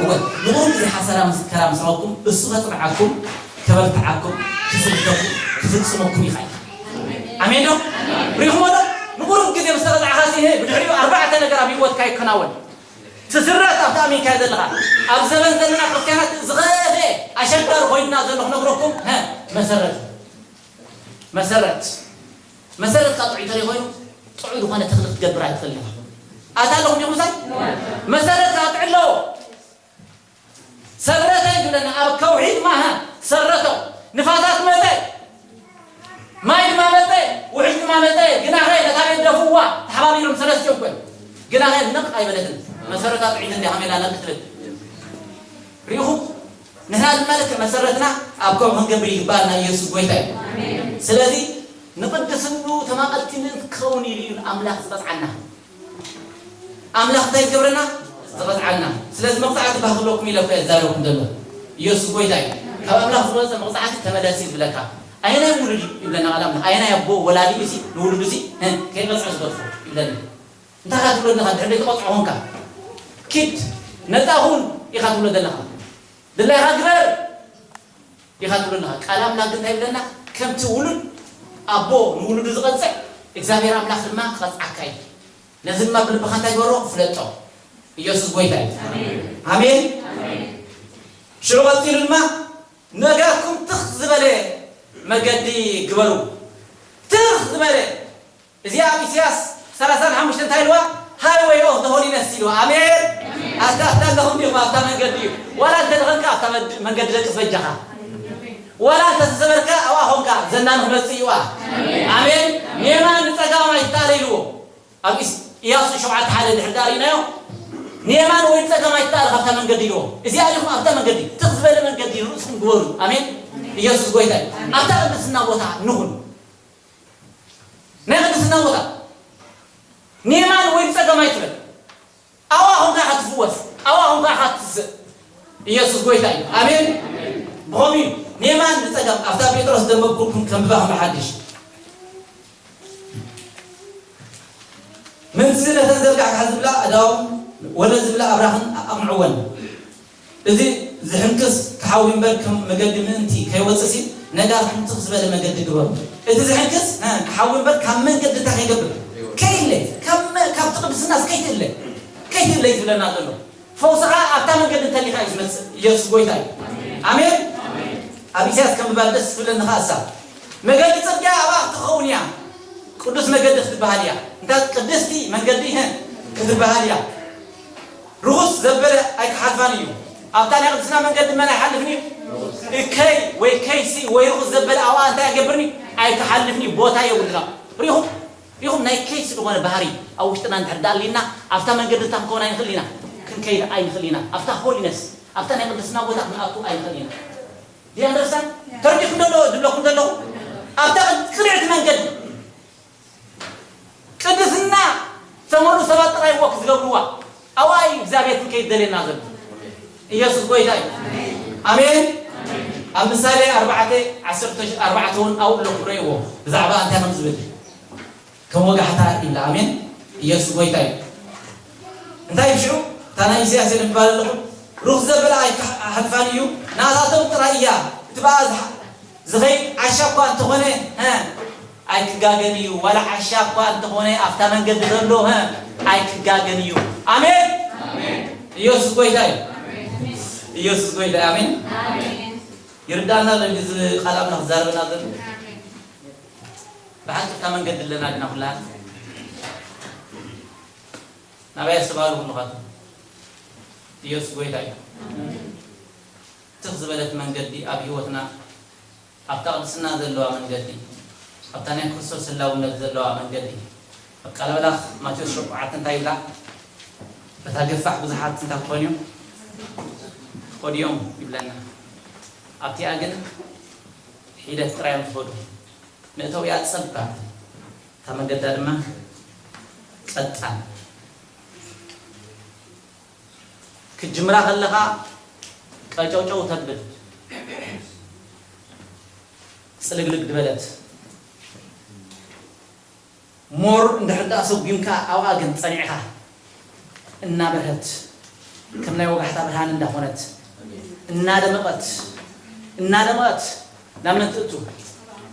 እወ። ንቑሩብ ግዜ ሓሳራ መከራ ምስ ረኸብኩም፣ እሱ ከጽንዓኩም፣ ከበርትዓኩም፣ ክስብከኩም፣ ክፍጽመኩም ይኽእል። ኣሜን ዶ? ሪኹሞ ዶ? ንቑሩብ ግዜ ምስ ተቐጻዕካ፣ ሲ፣ ብድሕሪኡ ኣርባዕተ ነገር ኣብ ህይወትካ ይከናወን። ትስረት ኣብቲ ኣሚንካዮ ዘለኻ። ኣብ ዘበን ዘለና ክርስትያናት ዝኸፍኤ ኣሸጋሪ ኮይንና ዘሎ ክነግረኩም፣ ሀ፣ መሰረት። መሰረት። መሰረትካ ጥዑይ እንተዘይኮይኑ፣ ጥዑይ ዝኾነ ተኽሊ ክትገብር ኣይትኽእልን ኢኻ። ኣታ ኣለኹም ዲኹም ምሳይ? መሰረትካ ጥዑይ ኣለዎ። ሰረተ ይብለና፣ ኣብ ከውሒ ድማ፣ ሀ፣ ሰረቶ። ንፋሳት መጸ፣ ማይ ድማ መጸ፣ ውሕጅ ድማ መጸ፣ ግናኸ ነታ ቤት ደፍዋ፣ ተሓባቢሮም ሰለስቲኦም ኮይኖም። ግናኸ ነቕ ኣይበለትን። መሰረታ ጥዑይ እንዲያ ከመይ ኢላ ነቕ ትብል? ሪኢኹም? ንሕና ድማ ልክዕ መሰረትና ኣብ ከውሒ ክንገብር ይግባኣና፣ ኢየሱስ ጎይታ እዩ። ኣሜን። ስለዚ ንቅድስንኡ ተማቐልቲ ምእንቲ ክኸውን ኢሉ እዩ ኣምላኽ ዝቐጽዓና። ኣምላኽ እንታይ ዝገብረና? ዝቐጽዓና። ስለዚ መቕጻዕቲ ባህ ክብለኩም ኢለ እኮ እየ ዝዛረበኩም ዘሎ። ኢየሱስ ጎይታ እዩ። ካብ ኣምላኽ ዝመጸ መቕጻዕቲ ተመለስ እዩ ዝብለካ። ኣየናይ ውሉድ እዩ ይብለና ቃል ኣምላኽ? ኣየናይ ኣቦ ወላዲ እዩ ሲ ንውሉዱ ሲ፣ እ፣ ከይቀጽዖ ዝገድፎ ይብለና። እንታይ ኢኻ ትብሎ ዘለኻ? ድሕሪ ዘይትቐጽዖ ኾንካ። ኪድ፣ ነጻ ኹን ኢኻ ትብሎ ዘለኻ። ድላይኻ ግበር ኢኻ ትብሎ ኣለኻ። ቃል ኣምላኽ ግን እንታይ ይብለና? ከምቲ ውሉድ ኣቦ ንውሉዱ ዝቐጽዕ፣ እግዚኣብሔር ኣምላኽ ድማ ክቐጽዓካ እዩ። ነዚ ድማ ብልብኻ እንታይ ግበሮ? ፍለጦ። ኢየሱስ ጎይታ እዩ። ኣሜን። ኣሜን። ኣሜን። ሽዑ ቀጺሉ ድማ፣ ነጋኩም ትኽ ዝበለ መገዲ ግበሩ። ትኽ እዚኣ ኣብ ኢሳያስ ሰላሳን ሓሙሽተን እንታይ ኢልዋ? ሃይወይ ኦፍ ደ ሆሊነስ ኢልዋ። ኣሜን። ኣታ ኣታ ኣለኹም ዲኹም ኣብታ መንገዲ እዩ። ዋላ እንተ ደኸንካ ኣብታ መድ- መንገዲ ደቅስ በጃኻ። ዋላ እንተ ተሰበርካ ኣብኣ ኾንካ ዘናን ክመጽእ እዩ። ኣሜን። ኔማ ንጸጋም ኣይትተኣለ ኢልዎ። ኣብ ኢስ- ኢያሱ ሸውዓተ ሓደ ድሕር ዳር ኢናዮ። ኔማን ወይ ጸጋም ኣይትተኣለ ካብታ መንገዲ ኢልዎ። እዚኣ ዲኹም ኣብታ መንገዲ ትኽ ዝበለ መንገዲ ርእስኩም ግበሩ። ኣሜን። ኢየሱስ ጎይታ እዩ። ኣብታ ቅድስና ቦታ ንኹን። ናይ ቅድስና ቦታ ኔማን ወይ ጸገም ኣይትበል። ኣዋ ኹንካ ኢኻ ትፍወስ፣ ኣዋ ኹንካ ኢኻ ትስእ። ኢየሱስ ጎይታ እዩ። ኣሜን። ብኸምኡ እዩ ኔማን ንጸገም ኣብታ ጴጥሮስ ደንበብኩልኩም ከንብባ ከም ሓድሽ። ምንትዚ ነተን ዘርጋሕካ ዝብላ ኣእዳዎም ወለ ዝብላ ኣብራኽን ኣቕምዕወን። እዚ ዝሕንክስ ክሓዊ እምበር ከም መገዲ ምእንቲ ከይወፅእሲ ነጋር ትኽ ዝበለ መገዲ ግበሩ። እቲ ዝሕንክስ እ፣ ክሓዊ እምበር ካብ መንገዲ እንታይ ከይገብር ከይለ ካብ መ- ካብቲ ቅድስናስ ከይትእለ ከይትእለ እዩ ዝብለና ዘሎ። ፈውስኻ ኣብታ መንገዲ እንተሊኻ እዩ ዝመፅእ። ኢየሱስ ጎይታ እዩ። ኣሜን። ኣብ ኢሳያስ ከም ባል ደስ ዝብለኒ ኸኣ እሳ መገዲ ፅርግያ ኣብኣ ክትኸውን እያ። ቅዱስ መገዲ ክትበሃል እያ። እንታይ ቅድስቲ መንገዲ እ፣ ክትበሃል እያ። ርኹስ ዘበለ ኣይክሓልፋን እዩ። ኣብታ ናይ ቅድስና መንገዲ መን ኣይሓልፍን እዩ? እከይ ወይ ከይሲ ወይ ርኹስ ዘበለ ኣብኣ እንታይ ኣይገብርን እዩ? ኣይክሓልፍን እዩ። ቦታ የብሉና። ሪኹም ሪኹም ናይ ከይሲ ዝኾነ ባህሪ ኣብ ውሽጥና እንድሕር ዳኣሊና ኣብታ መንገዲ እታ ክንከውን ኣይንኽእል ኢና። ክንከይድ ኣይንኽእል ኢና። ኣብታ ሆሊነስ ኣብታ ናይ ቅድስና ቦታ ክንኣቱ ኣይንኽእል ኢና። ዲያንደርሳን ተርዲኹም ደሎ ዝብለኩም ዘለኹ ኣብታ ቅንዕቲ መንገዲ ቅድስና ዝተመሉ ሰባት ጥራይ ወክ ዝገብርዋ ኣብኣ እዩ እግዚኣብሔር ክንከይድ ደልየና ዘሎ። ኢየሱስ ጎይታ እዩ። ኣሜን። ኣብ ምሳሌ ኣርባዕተ ዓሰርተ ኣርባዕተ እውን ኣብኡ ኣለኹ ረእይዎ ብዛዕባ እንታይ ከም ዝብል ከም ወጋሕታ ይብላ። ኣሜን። ኢየሱስ ጎይታ እዩ። እንታይ እዩ ሽዑ እታ ናይ ኢሳያስ የንብባል ኣለኹ ሩኽ ዘበለ ኣይሓልፋን እዩ ናታቶም ጥራይ እያ እቲ በኣ ዝኸይድ ዓሻ እኳ እንተኾነ እ፣ ኣይክጋገን እዩ። ዋላ ዓሻ እኳ እንተኾነ ኣብታ መንገዲ ዘሎ እ፣ ኣይክጋገን እዩ። ኣሜን። ኢየሱስ ጎይታ እዩ። ኢየሱስ ጎይታ እዩ። ኣሜን። ይርዳና ለዚ ቃል ኣምላኽ ዛረበና ዘሎ ብሓቂ እታ መንገዲ ኣለና ድና ኩላና ናባይ ኣስተባሃሉ ኩልኻቱ ኢየሱስ ጎይታ እዩ። ትኽ ዝበለት መንገዲ ኣብ ህይወትና ኣብታ ቅድስና ዘለዋ መንገዲ ኣብታ ናይ ክርስቶስ ህላውነት ዘለዋ መንገዲ ኣብ ቃል ኣምላኽ ማቴዎስ ሸውዓተ እንታይ ይብላ? በታ ገፋሕ ብዙሓት እንታይ ክኾኑ እዮም? ክኸዱ እዮም ይብለና። ኣብቲኣ ግን ሒደት ጥራይ እዮም ዝኸዱ። መእተዊኣ ጸባብ እታ መገዳ ድማ ቀጣን ክትጅምራ ከለኻ ቀጨውጨው ተብል ጽልግልግ ዝበለት ሞር እንድሕር ደኣ ሰጒምካ ኣብኣ ግን ጸኒዕኻ እናበርሀት ከም ናይ ወጋሕታ ብርሃን እንዳኾነት እናደመቐት እናደመቐት ናብ መን ትእቱ?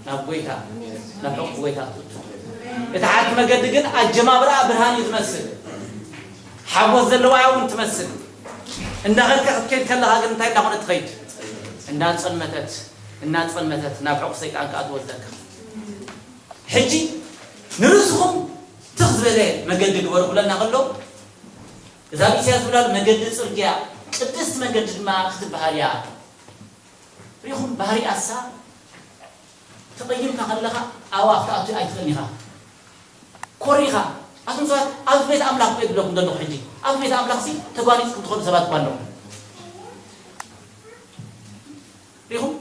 ናብ ጎይታ ናብ ሕቑፍ ጎይታ ትእቱ። እቲ ሓንቲ መገዲ ግን ኣጀማምራኣ ብርሃን እዩ ትመስል፣ ሓጎስ ዘለዋ እውን ትመስል። እንዳኸድካ ክትከይድ ከለኻ ግን እንታይ እንዳኾነት ትኸይድ? እንዳጸልመተት እናጸልመተት ናብ ሕቑፍ ሰይጣን ከኣ ትወስደካ። ሕጂ ንርእስኹም ትኽ ዝበለ መገዲ ግበሩ ክብለና ከሎ እዛ ኣብ ኢሳያስ ዝብላሉ መገዲ ጽርግያ ቅድስቲ መገዲ ድማ ክትበሃል እያ። ሪኹም ባህሪ ኣሳ ተቐይምካ ከለኻ ኣብኣ ክትኣቱ ኣይትኽእልን ኢኻ። ኮሪኻ ኣቱም ሰባት ኣብ ቤት ኣምላኽ እኮ ይብለኩም ዘለኹ ሕጂ ኣብ ቤት ኣምላኽ ሲ ተጓኒጽኩም ትኸዱ ሰባት እኳ ኣለኹም። ሪኹም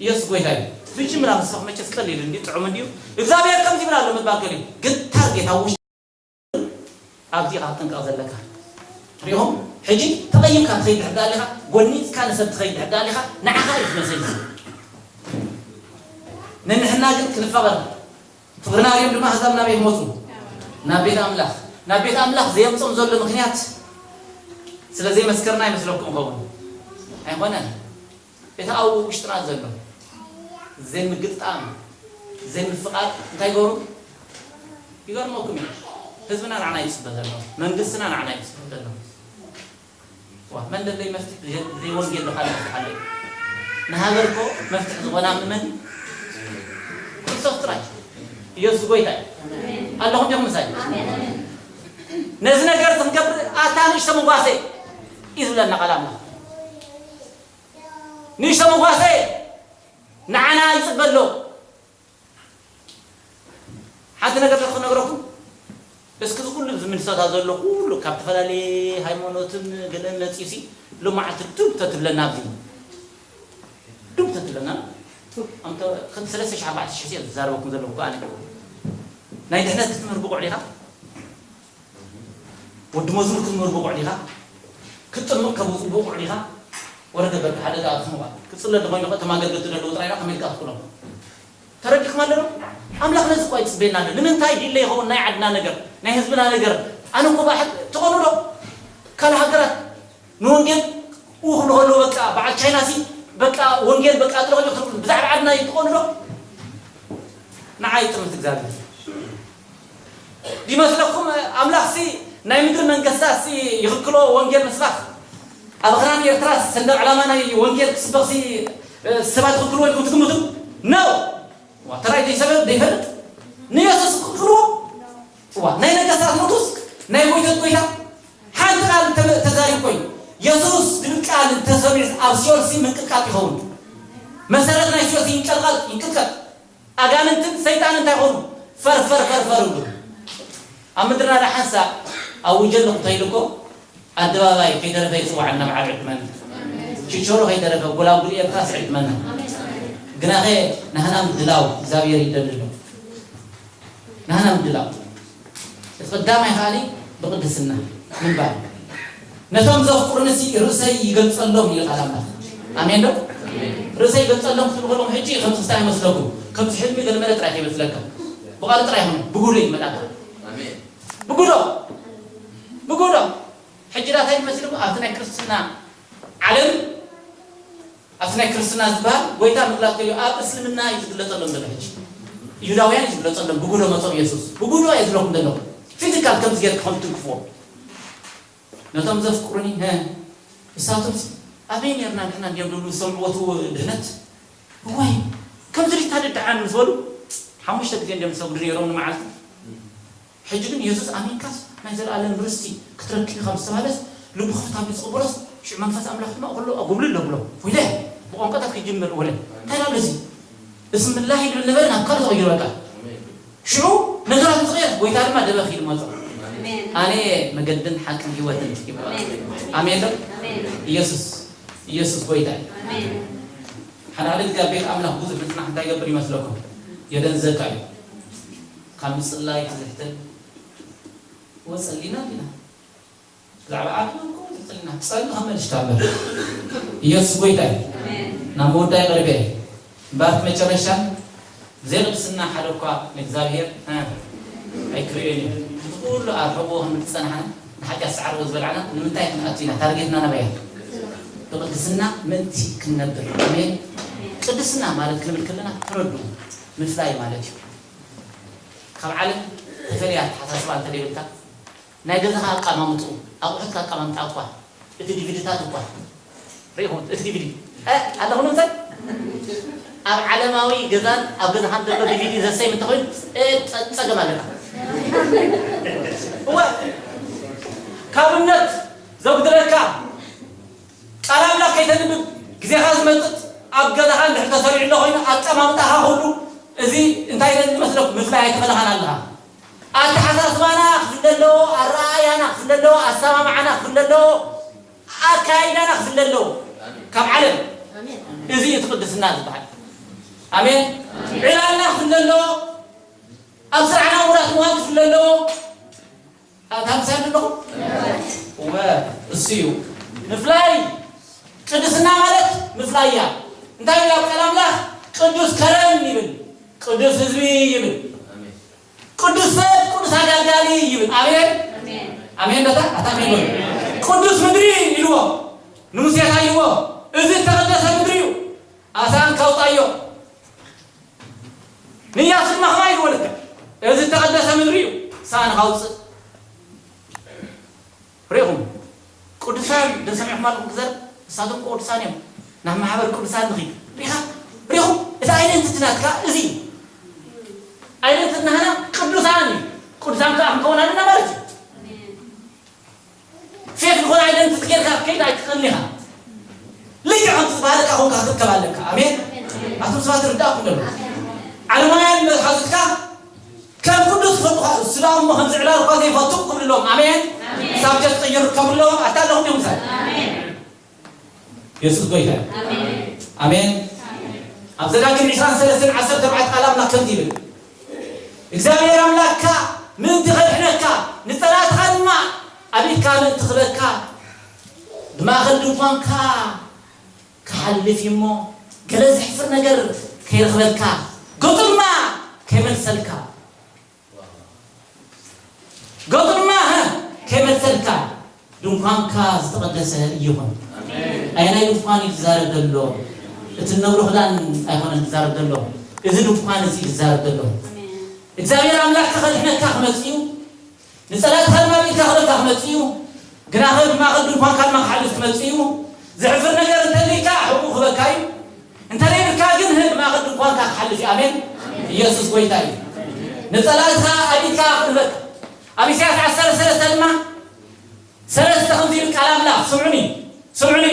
ኢየሱስ ጎይታ እዩ። ብጅምላ ምስራሕ መቸስ ቀሊል እንዲ ጥዑም እንዲዩ እግዚኣብሔር ከምዚ ይብል ኣሎ ምባል ከሊል ግን ታርጌት ኣብ ውሽጢ ኣብዚ ኢኻ ክትጥንቀቕ ዘለካ። ሪኹም ሕጂ ተቐይምካ ትኸይድ ድሕር ዳኣ ኣለኻ ጎኒፅካ ንሰብ ትኸይድ ድሕር ዳኣ ኣለኻ ንዓኻ እዩ ዝመሰል። ንንሕና ግን ክንፋቐር ፍቕርና ሪኦም ድማ ኣሕዛብ ናበይ ክመፁ ናብ ቤት ኣምላኽ ናብ ቤት ኣምላኽ ዘየምፅኦም ዘሎ ምክንያት ስለ ዘይመስከርና ይመስለኩም ኸውን ኣይኮነን። እቲ ኣብ ውሽጥና ዘሎ ዘይምግጥጣም ዘይምፍቓር እንታይ ይገብሩ ይገርመኩም እዩ። ህዝብና ንዓና ይፅበ ዘሎ መንግስትና ንዓና ይፅበ ዘሎ ዋ መን ደለይ መፍትሒ ዘይወንጌል ዶ ካልእ መፍትሒ ኣሎ? ንሃገር እኮ መፍትሒ ዝኾና ምመን ክርስቶስ ጥራይ ኢየሱስ ጎይታ እዩ። ኣለኹም ዲኹም ምሳይ? ነዚ ነገር ክንገብር ኣታ ንእሽቶ መጓሰ እዩ ዝብለና ቃል ኣምላኽ። ንእሽቶ መጓሰ ንዓና ይጽበ ኣሎ። ሓንቲ ነገር ክነግረኩም። እስኪ እዚ ኩሉ እዚ ምንሳታ ዘሎ ኩሉ ካብ ዝተፈላለየ ሃይማኖትን ገለን መጺኡ ሲ፣ ሎማዓንቲ ዱብ ተትብለና ኣብዚ። ዱብ ተትብለና። ኣምተ ከም ሰለስተ ሺሕ ኣርባዕተ ሺሕ እየ ዝዛረበኩም ዘለኹ እኮ ኣነ። ናይ ድሕነት ክትምህር ብቑዕ ዲኻ? ወዲ መዝሙር ክትምህር ብቑዕ ዲኻ? ክትጥምቕ ከም ብቑዕ ዲኻ? ወረደ በቃ ሓደ ዝኣኽስምዋ። ክጽለ እንተኾይኑ እቶም ኣገልገልቲ ዘለዉ ጥራይ ኢኻ ከመይ ኢልካ ክትክሎም? ተረዲእኩም ኣለዶ? ኣምላኽ ነዚ እኮ ይጽበየና ኣሎ። ንምንታይ ዲለ ይኸውን ናይ ዓድና ነገር፣ ናይ ህዝብና ነገር? ኣነ እኮ ባሕት ትኾኑ ዶ? ካልእ ሃገራት ንወንጌል ኡ ክብሉ ከለዉ በቃ በዓል ቻይና ሲ በቃ ወንጌል በቃ ጥሎ ብዛዕባ ዓድና ይትኾኑ ዶ? ንዓይ ይጥምት እግዚኣብሔር። ዲመስለኩም ኣምላኽሲ ናይ ምድሪ መንግስታትሲ ይኽልክሎ ወንጌል ምስባኽ? ኣብ ኣኽራን ኤርትራስ ሰንደቕ ዕላማ ናይ ወንጌል ክስበኽሲ ሰባት ይኽልክልዎ ኢልኩም ትግምቱ? ነው። ዋ፣ ተራይ ዘይሰበብ ዘይፈልጥ ንየሱስ ክኽልክልዎ? ዋ፣ ናይ ነገስታት ንጉስ ናይ ጎይቶት ጎይታ ሓንቲ ቃል እንተ-፣ ተዛሪቡ ኮይኑ የሱስ ዝብል ቃል እንተሰሚዑ ኣብ ሲኦልሲ ምንቅጥቃጥ ይኸውን። መሰረት ናይ ሲኦልሲ ይንቀልቀል፣ ይንቅጥቀጥ። ኣጋንንትን ሰይጣን እንታይ ኾኑ? ፈር፣ ፈር፣ ፈር፣ ፈር ይብሉ። ኣብ ምድርና ዳ ሓንሳእ ኣውጀ ኣለኹ ተይሉ እኮ ኣደባባይ ከይተረፈ ይጽዋዕ እና በዓል ዕድመና። ችቾሮ ከይተረፈ፣ ጎላጉል ኤርትራስ ዕድመና። ግናኸ ናህና ምድላው እግዚኣብሔር ይደሊ ኣሎ። ናህና ምድላው። እቲ ቀዳማይ ከኣኒ ብቅድስና ምንባር። ነቶም ዘፍቅሩኒ ሲ ርእሰይ ይገልጸሎም ኢሉ ቃል ኣምላኽ። ኣሜን ዶ? ርእሰይ ይገልጸሎም ክትብሉ ከለኹም ሕጂ ከም ትስታይ ይመስለኩም። ከምዚ ሕልሚ ገለመለ ጥራይ ከይመስለካ። ብቓል ጥራይ ይኹን፣ ብጉህዶ ይመጣካ። ኣሜን። ብጉህዶ። ብጉህዶ። ሕጂ ዳታ ይመስልኩም ኣብቲ ናይ ክርስትና ዓለም ኣብቲ ናይ ክርስትና ዝበሃል ጎይታ ምግላጽ ከይዱ ኣብ እስልምና እዩ ዝግለጸሎም ዘሎ። ሕጂ ይሁዳውያን እዩ ዝግለጸሎም። ብጉህዶ መጾም ኢየሱስ። ብጉህዶ እየ ዝብለኩም ዘለኹ። ፊዚካል ከምዚ ጌርካ ከም ትንክፍዎ። ነቶም ዘፍቅሩኒ፣ ሀ፣ ንሳቶምሲ ኣበይ ኔርና ንሕና እንዲዮም ዝብሉ ዝሰምዕዎ እቲ ድህነት። እዋይ፣ ከምዚ ሪታ ደደሓን ምስ በሉ፣ ሓሙሽተ ግዜ እንዲዮም ዝሰግዱ ነይሮም ንመዓልቲ። ሕጂ ግን የሱስ ኣሚንካስ ናይ ዘለኣለም ርስቲ ክትረክብ ኢኻ ምስ ተባህለስ፣ ልቡ ክፍት ኣቢሉ ዝቕበሎስ፣ ሽዑ መንፈስ ኣምላኽ ድማ ኩሉ ኣጉብልል ኣብሎ። ወይለ፣ ብቋንቋታት ክጅምር ወለ። እንታይ ኢላ ኣሎ እዚ? ብስምላህ ይብል ነበረ፣ ናብ ካልእ ተቐይሩ በቃ። ሽዑ ነገራት ዝቕየር፣ ጎይታ ድማ ደበኽ ኢሉ መጾ። ኣሜን። ኣነ መገድን ሓቅን ህይወትን ይበሃል። ኣሜን። ኣሜን ዶ? ኣሜን። ኢየሱስ፣ ኢየሱስ ጎይታ እዩ። ኣሜን። ሓደ ሓደ ግዜ ኣብ ቤት ኣምላኽ ብዙሕ ምጽናሕ እንታይ ይገብር ይመስለኩም? የደንዘካ እዩ። ካብ ምጽላይ ትዝሕትን ወጸሊና ዲና። ብዛዕባ ዓድና እኮ ትጽልና፣ ትጸሊ ከም መልሽታ እምበር። ኢየሱስ ጎይታ እዩ። ኣሜን። ናብ ምውዳይ ቀሪበ እየ። እምበኣር እቲ መጨረሻ ዘይቅድስና ሓደ እኳ ንእግዚኣብሔር፣ እ፣ ኣይክርእዮን እዩ። እቲ ኩሉ ኣብ ሕቦ ክንብል ዝጸናሕና፣ ንሓጢኣት ሳዕሪ ዝበላዕና፣ ንምንታይ ክንኣቱ ኢና? ታርጌትና ናበይ እያ? ብቅድስና ምእንቲ ክንነብር። ኣሜን። ቅድስና ማለት ክንብል ከለና ተረድኡ፣ ምፍላይ ማለት እዩ። ካብ ዓለም ተፈልየ ኣተሓሳስባ እንተ ዘይብልካ፣ ናይ ገዛኻ ኣቀማምጥኡ፣ ኣቑሑትካ ኣቀማምጣ እኳ፣ እቲ ዲቪዲታት እኳ፣ ርኢኹም፣ እቲ ዲቪዲ፣ እ፣ ኣለኹም እንታይ? ኣብ ዓለማዊ ገዛን ኣብ ገዛኻን ዘሎ ዲቪዲ ዘሰይም እንተኾይኑ፣ ጸ-፣ ጸ-፣ ጸገም ኣለካ። እወ፣ ካብ እምነት ዘጉድለካ፣ ቃል ኣምላኽ ከይተንብብ ግዜኻ ዝመጥጥ ኣብ ገዛኻ እንድሕር ተሰሪዑ ኣሎ ኮይኑ ኣቀማምጣኻ ኩሉ እዚ እንታይ ኢለ ዝመስለኩም? ምፍላይ ኣይተኸለኻን ኣለኻ። ኣተሓሳስባና ክፍለ ኣለዎ፣ ኣረኣእያና ክፍለ ኣለዎ፣ ኣሰማምዓና ክፍለ ኣለዎ፣ ኣካይዳና ክፍለ ኣለዎ ካብ ዓለም። እዚ እዩ እቲ ቅድስና ዝበሃል። ኣሜን። ዕላልና ክፍለ ኣለዎ፣ ኣብ ስራሕና ውራት ምዃን ክፍለ ኣለዎ። ኣታ ምሳይ ኣለኹም? እወ፣ እሱ እዩ። ምፍላይ፣ ቅድስና ማለት ምፍላይ እያ። እንታይ ይብል ኣብ ቃል ኣምላኽ? ቅዱስ ከረን ይብል፣ ቅዱስ ህዝቢ ይብል። ቅዱስ ሰብ፣ ቅዱስ ኣገልጋሊ ይብል። ኣሜን? ኣሜን። ኣሜን በታ? ኣታ ኣሜን በሉ። ቅዱስ ምድሪ ኢልዎ፣ ንሙሴ እንታይ ኢልዎ? እዚ እተቐደሰ ምድሪ እዩ። ኣሳን ካውጣዮ። ንኢያሱ ድማ ከማይ ይበለካ፣ እዚ እተቐደሰ ምድሪ እዩ፣ ሳእንኻ ኣውፅእ። ሪኢኹም፣ ቅዱሳን ዶ ሰሚዕኹም ኣለኹም ክዘር? ንሳቶም እኮ ቅዱሳን እዮም። ናብ ማሕበር ቅዱሳን ንኺድ። ሪኢኻ? ሪኢኹም? እቲ ኣይደንቲቲ ናትካ እዚ እዩ። ኣይደንትናህና ቅዱሳን እዩ። ቅዱሳን ከዓ ክንከውን ኣለና ማለት እዩ። ፌክ ዝኾነ ኣይደንትት ጌርካ ክትከይድ ኣይትኽእልን ኢኻ። ልክዕ ከምቲ ዝበሃለካ ኾንካ ክትርከብ ኣለካ። ኣሜን። ኣቱም ሰባት ርዳእኩም ደሎ። ዓለማውያን መትሓዙትካ ከም ቅዱስ ይፈልጡኻ። ስጋኦም እሞ ከምዚ ዕላል እኳ ዘይፈቱ ክብልሎም። ኣሜን። ሳብጀክት ቀይሩ ከብልሎም ኣታ ኣለኹም ዲኹም ሰብ። የሱስ ጎይታ እዩ። ኣሜን። ኣብ ዘዳግም ዕስራን ሰለስተን ዓሰርተ ኣርባዕተ ቃል ኣምላኽ ከምዚ ይብል፣ እግዚኣብሔር ኣምላኽካ ምእንቲ ኸድሕነካ፣ ንጸላእትኻ ድማ ኣብ ኢድካ ምእንቲ ክህበካ፣ ብማእከል ድንኳንካ ክሓልፍ እዩ እሞ፣ ገለ ዘሕፍር ነገር ከይረኽበካ፣ ገጹ ድማ ከይመልሰልካ። ገጹ ድማ፣ ሀ፣ ከይመልሰልካ፣ ድንኳንካ ዝተቐደሰ ይኹን። ኣየናይ ድንኳን እዩ ዝዛረብ ዘሎ? እቲ እነብሮ ክዳን ኣይኮነን ዝዛረብ ዘሎ። እዚ ድንኳን እዚ እዩ ዝዛረብ ዘሎ። እግዚኣብሔር ኣምላኽካ ከድሕነካ ክመጽእ እዩ። ንጸላእትኻ ድማ ኣብ ኢድካ ክህበካ ክመጽእ እዩ። ግናኸ ብማእከል ድንኳንካ ድማ ክሓልፍ ክመጽእ እዩ። ዘሕፍር ነገር እንተልዩካ ሕቁ ክህበካ እዩ። እንተ ዘይብልካ ግን ህግ ማእከል ድንኳንካ ክሓልፍ እዩ። ኣሜን። ኢየሱስ ጎይታ እዩ። ንጸላእትኻ ኣብ ኢድካ ክህበካ። ኣብ ኢሳያስ ዓሰርተ ሰለስተ ድማ ሰለስተ ከምዚ ይብል ቃል ኣምላኽ። ስምዑኒ፣ ስምዑኒ፣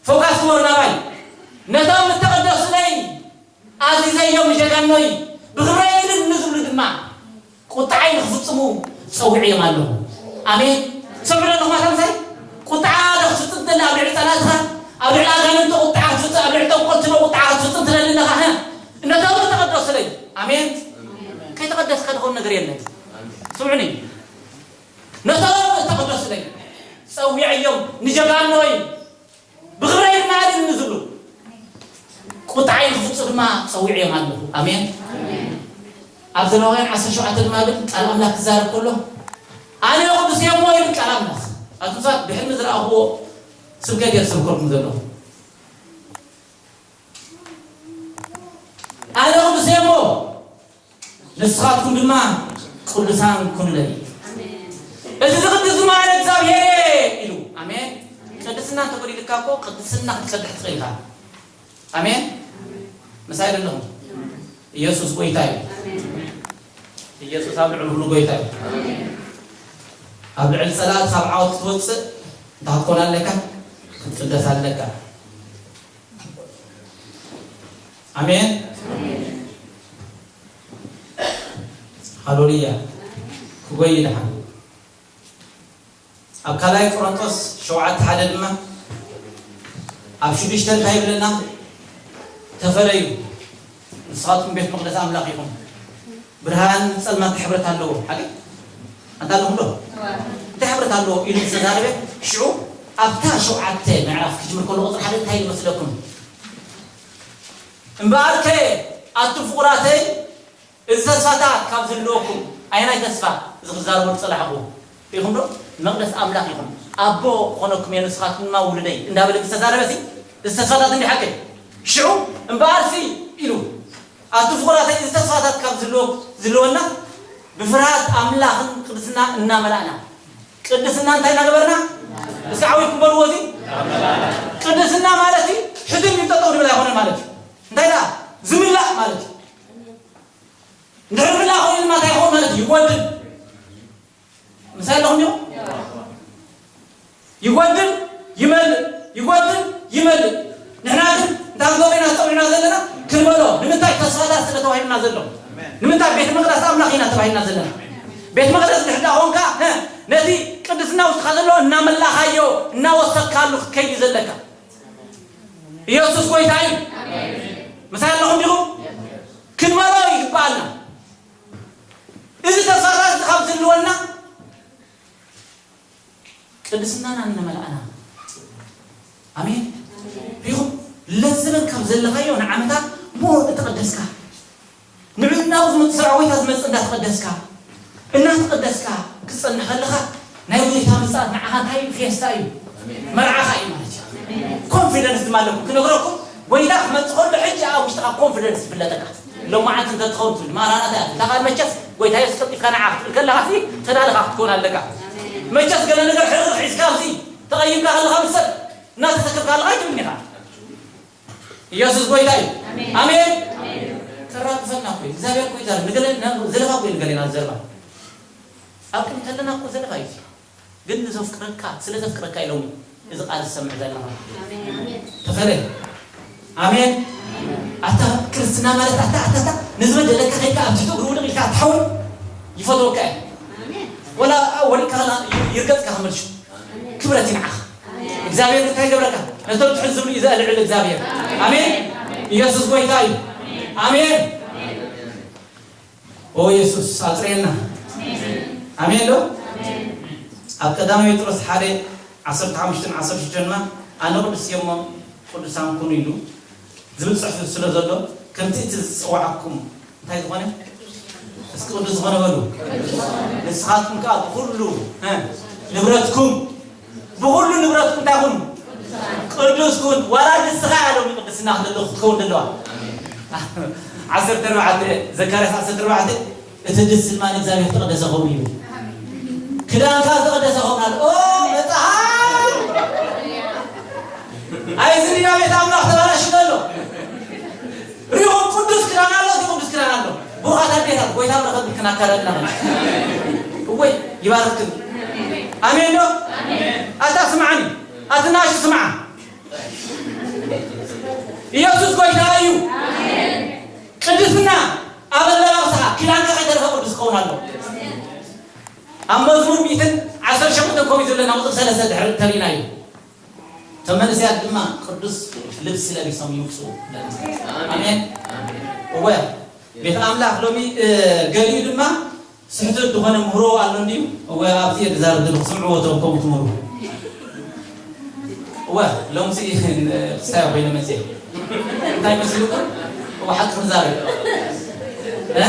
ፎካስ ግበሩ ናባይ። ነቶም እተቐደሱለይ ኣዚዘዮም ንጀጋኖይ፣ ብኽብረይ እልል ንዝብሉ ድማ ቁጥዓይ ንኽፍጽሙ ጸዊዐዮም ኣለኹ። ኣሜን። ትሰምዑ ኣለኹም ኣታ ምሳይ? ቁጥዓ ዶ ክትፍጽም ትደሊ ኣብ ልዕሊ ጸላእትኻ? ኣብ ልዕሊ ኣጋንንቲ ቁጥዓ ክትፍጽም፣ ኣብ ልዕሊ ጠንቆልቲ ዶ ቁጥዓ ክትፍጽም ትደሊ ኣለኻ? ሀ? ነቶም እተቐደሱለይ። ኣሜን። ከይተቐደስካ ዝኾን ነገር የለን። ስምዑኒ። ነቶም እተቐደሱለይ ጸዊዐዮም ንጀጋኖይ። ብኽብረይ ድማ እልል ንዝብሉ ቁጥዓይ ንኽፍጹ ድማ ጸዊዐዮም ኣለኹ። ኣሜን። ኣብ ዘሌዋውያን ዓሰርተ ሸውዓተ ድማ ይብል ቃል ኣምላኽ ክዛረብ ከሎ፣ ኣነ ቅዱስ እየ እሞ ይብል ቃል ኣምላኽ። ኣቱም ሰባት ብሕልሚ ዝረኣኽዎ ስብከት እየ ዝሰብከልኩም ዘለኹ። ኣነ ቅዱስ እየ እሞ ንስኻትኩም ድማ ቅዱሳን ኩኑለይ። እቲ ዝቕድስ ድማ ኣነ እግዚኣብሔር እየ ኢሉ። ኣሜን። ቅድስና እንተጎዲልካ እኮ ቅድስና ክትቀድሕ ትኽእል ኢኻ። ኣሜን። ምሳይ ዘለኹም? ኢየሱስ ጎይታ እዩ። ኢየሱስ ኣብ ልዕሊ ኩሉ ጎይታ እዩ። ኣብ ልዕሊ ጸላእትኻ ኣብ ዓወት ክትወጽእ እንታይ ክትኮን ኣለካ? ክትቅደስ ኣለካ። ኣሜን። ሃሌሉያ። ክጎይ ይደሓን። ኣብ ካልኣይ ቆሮንቶስ ሸውዓተ ሓደ ድማ ኣብ ሽዱሽተ እንታይ ይብለና? ተፈለዩ፣ ንስኻትኩም ቤት መቕደስ ኣምላኽ ኢኹም፣ ብርሃን ጸልማት እንታይ ሕብረት ኣለዎ? ሓቂ? ኣንታ ኣለኹም ዶ? እንታይ ሕብረት ኣለዎ? ኢሉ ምስ ተዛረበ፣ ሽዑ ኣብታ ሸውዓተ ምዕራፍ ክጅምር ከሎ ቁጽሪ ሓደ እንታይ ኢሉ መስለኩም? እምበኣርከ ኣቱም ፍቑራተይ፣ እዚ ተስፋታት ካብ ዝህልወኩም፣ ኣየናይ ተስፋ? እዚ ክዛረቦ ዝጸላሕኹ ርኢኹም ዶ? መቕደስ ኣምላኽ ኢኹም፣ ኣቦ ክኾነኩም እየ፣ ንስኻትኩም ድማ ውሉደይ እንዳበለ ምስ ተዛረበ፣ እዚ ተስፋታት እንዲ ሓቂ። ሽዑ እምበኣርሲ ኢሉ፣ ኣቱ ፍቑራተይ፣ እዚ ተስፋታት ካብ ዝህልወ-፣ ዝህልወና ብፍርሃት ኣምላኽን ቅድስና እናመላእና። ቅድስና እንታይ እናገበርና? እስኪ ዓዊርኩም በልዎ እዚ። ቅድስና ማለት እዩ፣ ሕድም ኢሉ ጠጠው ንብል ኣይኮነን ማለት እዩ። እንታይ ደኣ? ዝምላእ ማለት እዩ። እንድሕር ዝምላእ ኮይኑ ድማ እንታይ ይኸውን ማለት እዩ? ይጎድል። ምሳይ ኣለኹም ዲኹም? ይጎድል፣ ይመልእ፣ ይጎድል፣ ይመልእ። ንሕና ግን እንታይ ክንገብር ኢና ተጸዊዕና ዘለና? ክንበሎ። ንምንታይ? ተስፋታት ስለ ተዋሂብና ዘሎ። ንምንታይ? ቤተ መቕደስ ኣምላኽ ኢና ተባሂልና ዘለና። ቤተ መቕደስ እንድሕር ደኣ ኾንካ፣ እ፣ ነቲ ቅድስና ውሽጥኻ ዘሎ እናመላኻዮ፣ እናወሰድካሉ ክትከይድ እዩ ዘለካ። ኢየሱስ ጎይታ እዩ። ምሳይ ኣለኹም ዲኹም? ክንበሎ ይግባኣልና። እዚ ተስፋታት እዚ ካብ ዝህልወና ቅድስናና እናመልኣና። ኣሜን። ሪኹም ለዘበን ካብ ዘለኻዮ ንዓመታት ሞር እተቐደስካ፣ ንዕኡ እናብኡ ዝመጽእ ስራሕ ጎይታ ዝመጽእ እንዳተቐደስካ፣ እናተቐደስካ ክትጸንሕ ከለኻ ናይ ጎይታ ምጽኣት ንዓኻ እንታይ እዩ? ፌስታ እዩ። መርዓኻ እዩ ማለት እዩ። ኮንፊደንስ ድማ ኣለኩም። ክነግረኩም፣ ጎይታ ክመጽእ ከሎ ሕጂ ኣብ ውሽጥኻ ኮንፊደንስ ይፍለጠካ። ሎማዓንቲ እንተ ትኸውን ትብል፣ ማራናታ እያ ትብል። እታ ቃል መቸስ ጎይታ የሱስ ቀልጢፍካ ንዓ ክትብል ከለኻ ሲ ተዳልኻ ክትከውን ኣለካ። መቸስ ገለ ነገር ሕርር ሒዝካ ኣብዚ ተቐይምካ ከለኻ ምስ ሰብ እናተሰከፍካ ከለኻ ኣይትብልን ኢኻ። ኢየሱስ ጎይታ እዩ። ኣሜን። ኣሜን። ኣሜን። ተራግፈና እኮ እግዚኣብሔር እኮ ይዛረብ። ንገለ-፣ ና-፣ ዘለፋ እኮ እዩ ንገሌና ዝዘርባ። ኣብ ቅድሚ ከለና እኮ ዘለፋ እዩ። ግን ንዘፍቅረካ፣ ስለ ዘፍቅረካ ኢሎም እዚ ቃል ዝሰምዕ ዘለና። ኣሜን። ተፈለ። ኣሜን። ኣታ ክርስትና ማለት ኣታ፣ ኣታ፣ ኣታ፣ ንዝበደለካ ከይካ ኣብ ትሕቲ እግሩ ውድቕ ኢልካ ትሓውን ይፈትወካ እዩ። ኣሜን። ወላ ወዲቅካ ከላ ይርገጽካ ክመልሹ። ክብረት ይንዓኻ። እግዚኣብሔር እንታይ ይገብረካ? ነቶም ትሕት ዝብሉ እዩ ዘልዕል እግዚኣብሔር። ኣሜን። ኢየሱስ ጎይታ እዩ። ኣሜን። ኦ ኢየሱስ ኣጽርየና። ኣሜን ዶ? ኣብ ቀዳማዊ ጴጥሮስ ሓደ ዓሰርተ ሓሙሽተን ዓሰርተ ሽዱሽተን ድማ ኣነ ቅዱስ እየ እሞ ቅዱሳን ኩኑ ኢሉ ዝብል ጽሑፍ ስለ ዘሎ ከምቲ እቲ ዝጸዋዓኩም እንታይ ዝኾነ? እስኪ ቅዱስ ዝኾነ በሉ። ንስኻትኩም ከኣ ብኹሉ፣ እ፣ ንብረትኩም፣ ብኹሉ ንብረትኩም እንታይ ኩኑ? ቅዱስ ኩን። ዋላ ንስኻ እያ ሎሚ ቅድስና ክትህሉ ክትከውን ዘለዋ። ዓሰርተ ኣርባዕተ፣ ዘካርያስ ዓሰርተ ኣርባዕተ፣ እቲ ድስ ድማ ንእግዚኣብሔር ዝተቐደሰ ኸውን እዩ። ክዳንካ ዝተቐደሰ ኸውን ኣሎ። ኦ፣ መጽሓፍ! ኣይ፣ እዚ ዲና ቤት ኣምላኽ ተባላሽዩ ዘሎ። ሪኹም ቅዱስ ክዳን ኣሎ፣ እቲ ቅዱስ ክዳን ኣሎ። ብሩኻት ኣዴታት፣ ጎይታ ምረኸብ ክናካረልና። እወይ፣ ይባርክን። ኣሜን ዶ? ኣታ ስምዓኒ፣ ኣቲ ናሽ ስምዓ። ኢየሱስ ጎይታ እዩ። ቅድስና ኣብ ኣለባብሳኻ፣ ክዳንካ ከይተረፈ ቅዱስ ክኸውን ኣሎ። ኣብ መዝሙር ሚእትን ዓሰርተ ሸሞንተን ከምኡ እዩ ዘለና፣ ቁጽሪ ሰለስተ ድሕሪ ተሪእናዮ። እቶም መንእሰያት ድማ ቅዱስ ልብሲ ለቢሶም ይውጽኡ። ኣሜን። እወ፣ ቤት ኣምላኽ ሎሚ፣ እ፣ ገሊኡ ድማ ስሕቱት ዝኾነ ምህሮ ኣሎ እንድዩ። እወ፣ ኣብዚ እየ ዝዛረብ ዘለኹ፣ ስምዕዎ እቶም ከምኡ ትምህሩ። እወ፣ ሎምሲ ክስታይ ኮይነ መፅየ። እንታይ መሲልኩም? እወ፣ ሓቂ ክዛረብ። እ?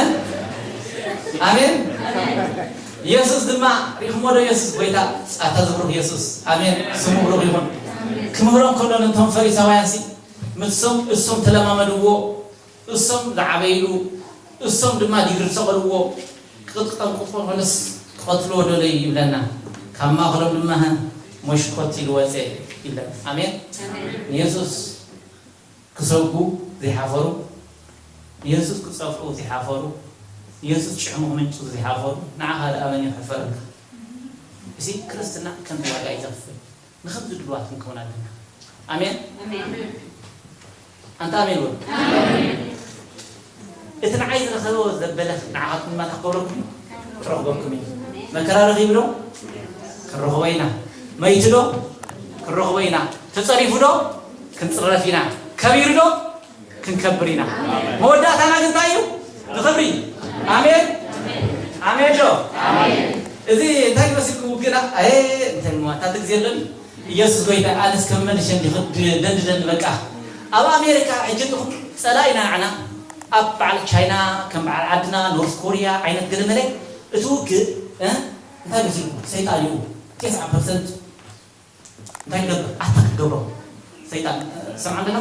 ኣሜን። ኢየሱስ ድማ ሪእኹሞ ዶ? ኢየሱስ ጎይታ፣ ኣታ ዝብሩኽ ኢየሱስ። ኣሜን። ስሙ ብሩኽ ይኹን። ክምህሮም ከሎ ነቶም ፈሪሳውያን ሲ፣ ምሶም እሶም ተለማመድዎ፣ እሶም ዝዓበይሉ፣ እሶም ድማ ዲግሪ ዝሰቐልዎ፣ ቅጥቅጦም ቅጥቅጦም ኮነስ ክቐትልዎ ደለዩ ይብለና። ካብ ማእኸሎም ድማ ሞሽኮት ኢሉ ወፀ ይብለና። ኣሜን። ኣሜን። ንየሱስ ክሰጉ ዘይሓፈሩ፣ ንየሱስ ክጸፍዑ ዘይሓፈሩ፣ ንየሱስ ጭሕሙ ክምንጭ ዘይሓፈሩ፣ ንዓኻ ደኣ መን እዩ ክሕፈረልካ? እዚ ክርስትና ከምዚ ዋጋ እዩ ዘኽፍል። ንኸምዚ ድሉዋት ክንከውን ኣለና። ኣሜን? ኣሜን። ኣንታ ኣሜን በሉ። ኣሜን። እቲ ንዓይ ዝረኸቦ ዘበለ ንዓኻትኩም ድማ እንታይ ክገብረኩም እዩ? ክረኽበኩም እዩ። መከራ ረኺቡ ዶ? ክንረኽቦ ኢና። መይቱ ዶ? ክንረኽቦ ኢና። ተጸሪፉ ዶ? ክንጽረፍ ኢና። ከቢሩ ዶ? ክንከብር ኢና። መወዳእታና ግን እንታይ እዩ? ንኽብሪ። ኣሜን። ኣሜን ዶ? እዚ እንታይ ይመስልኩም ግና? ኣየ፣ እንታይ እሞ፣ ኣታ ትግዜ ኣለኒ? ኢየሱስ ጎይታ፣ ኣነስ ከም መልሸ እንዲ ክድ-፣ ደንድደኒ በቃ። ኣብ ኣሜሪካ ሕጂ እንዲኹም ጸላኢና ንዓና፣ ኣብ በዓል ቻይና፣ ከም በዓል ዓድና፣ ኖርዝ ኮርያ ዓይነት ገለመለ፣ እቲ ውግእ፣ እ? እንታይ መሲልኩም? ሰይጣን እዩ። ተስዓ ፐርሰንት እንታይ ክገብር? ኣታ ክትገብሮ። ሰይጣን፣ እ፣ ሰምዓ ኣለና?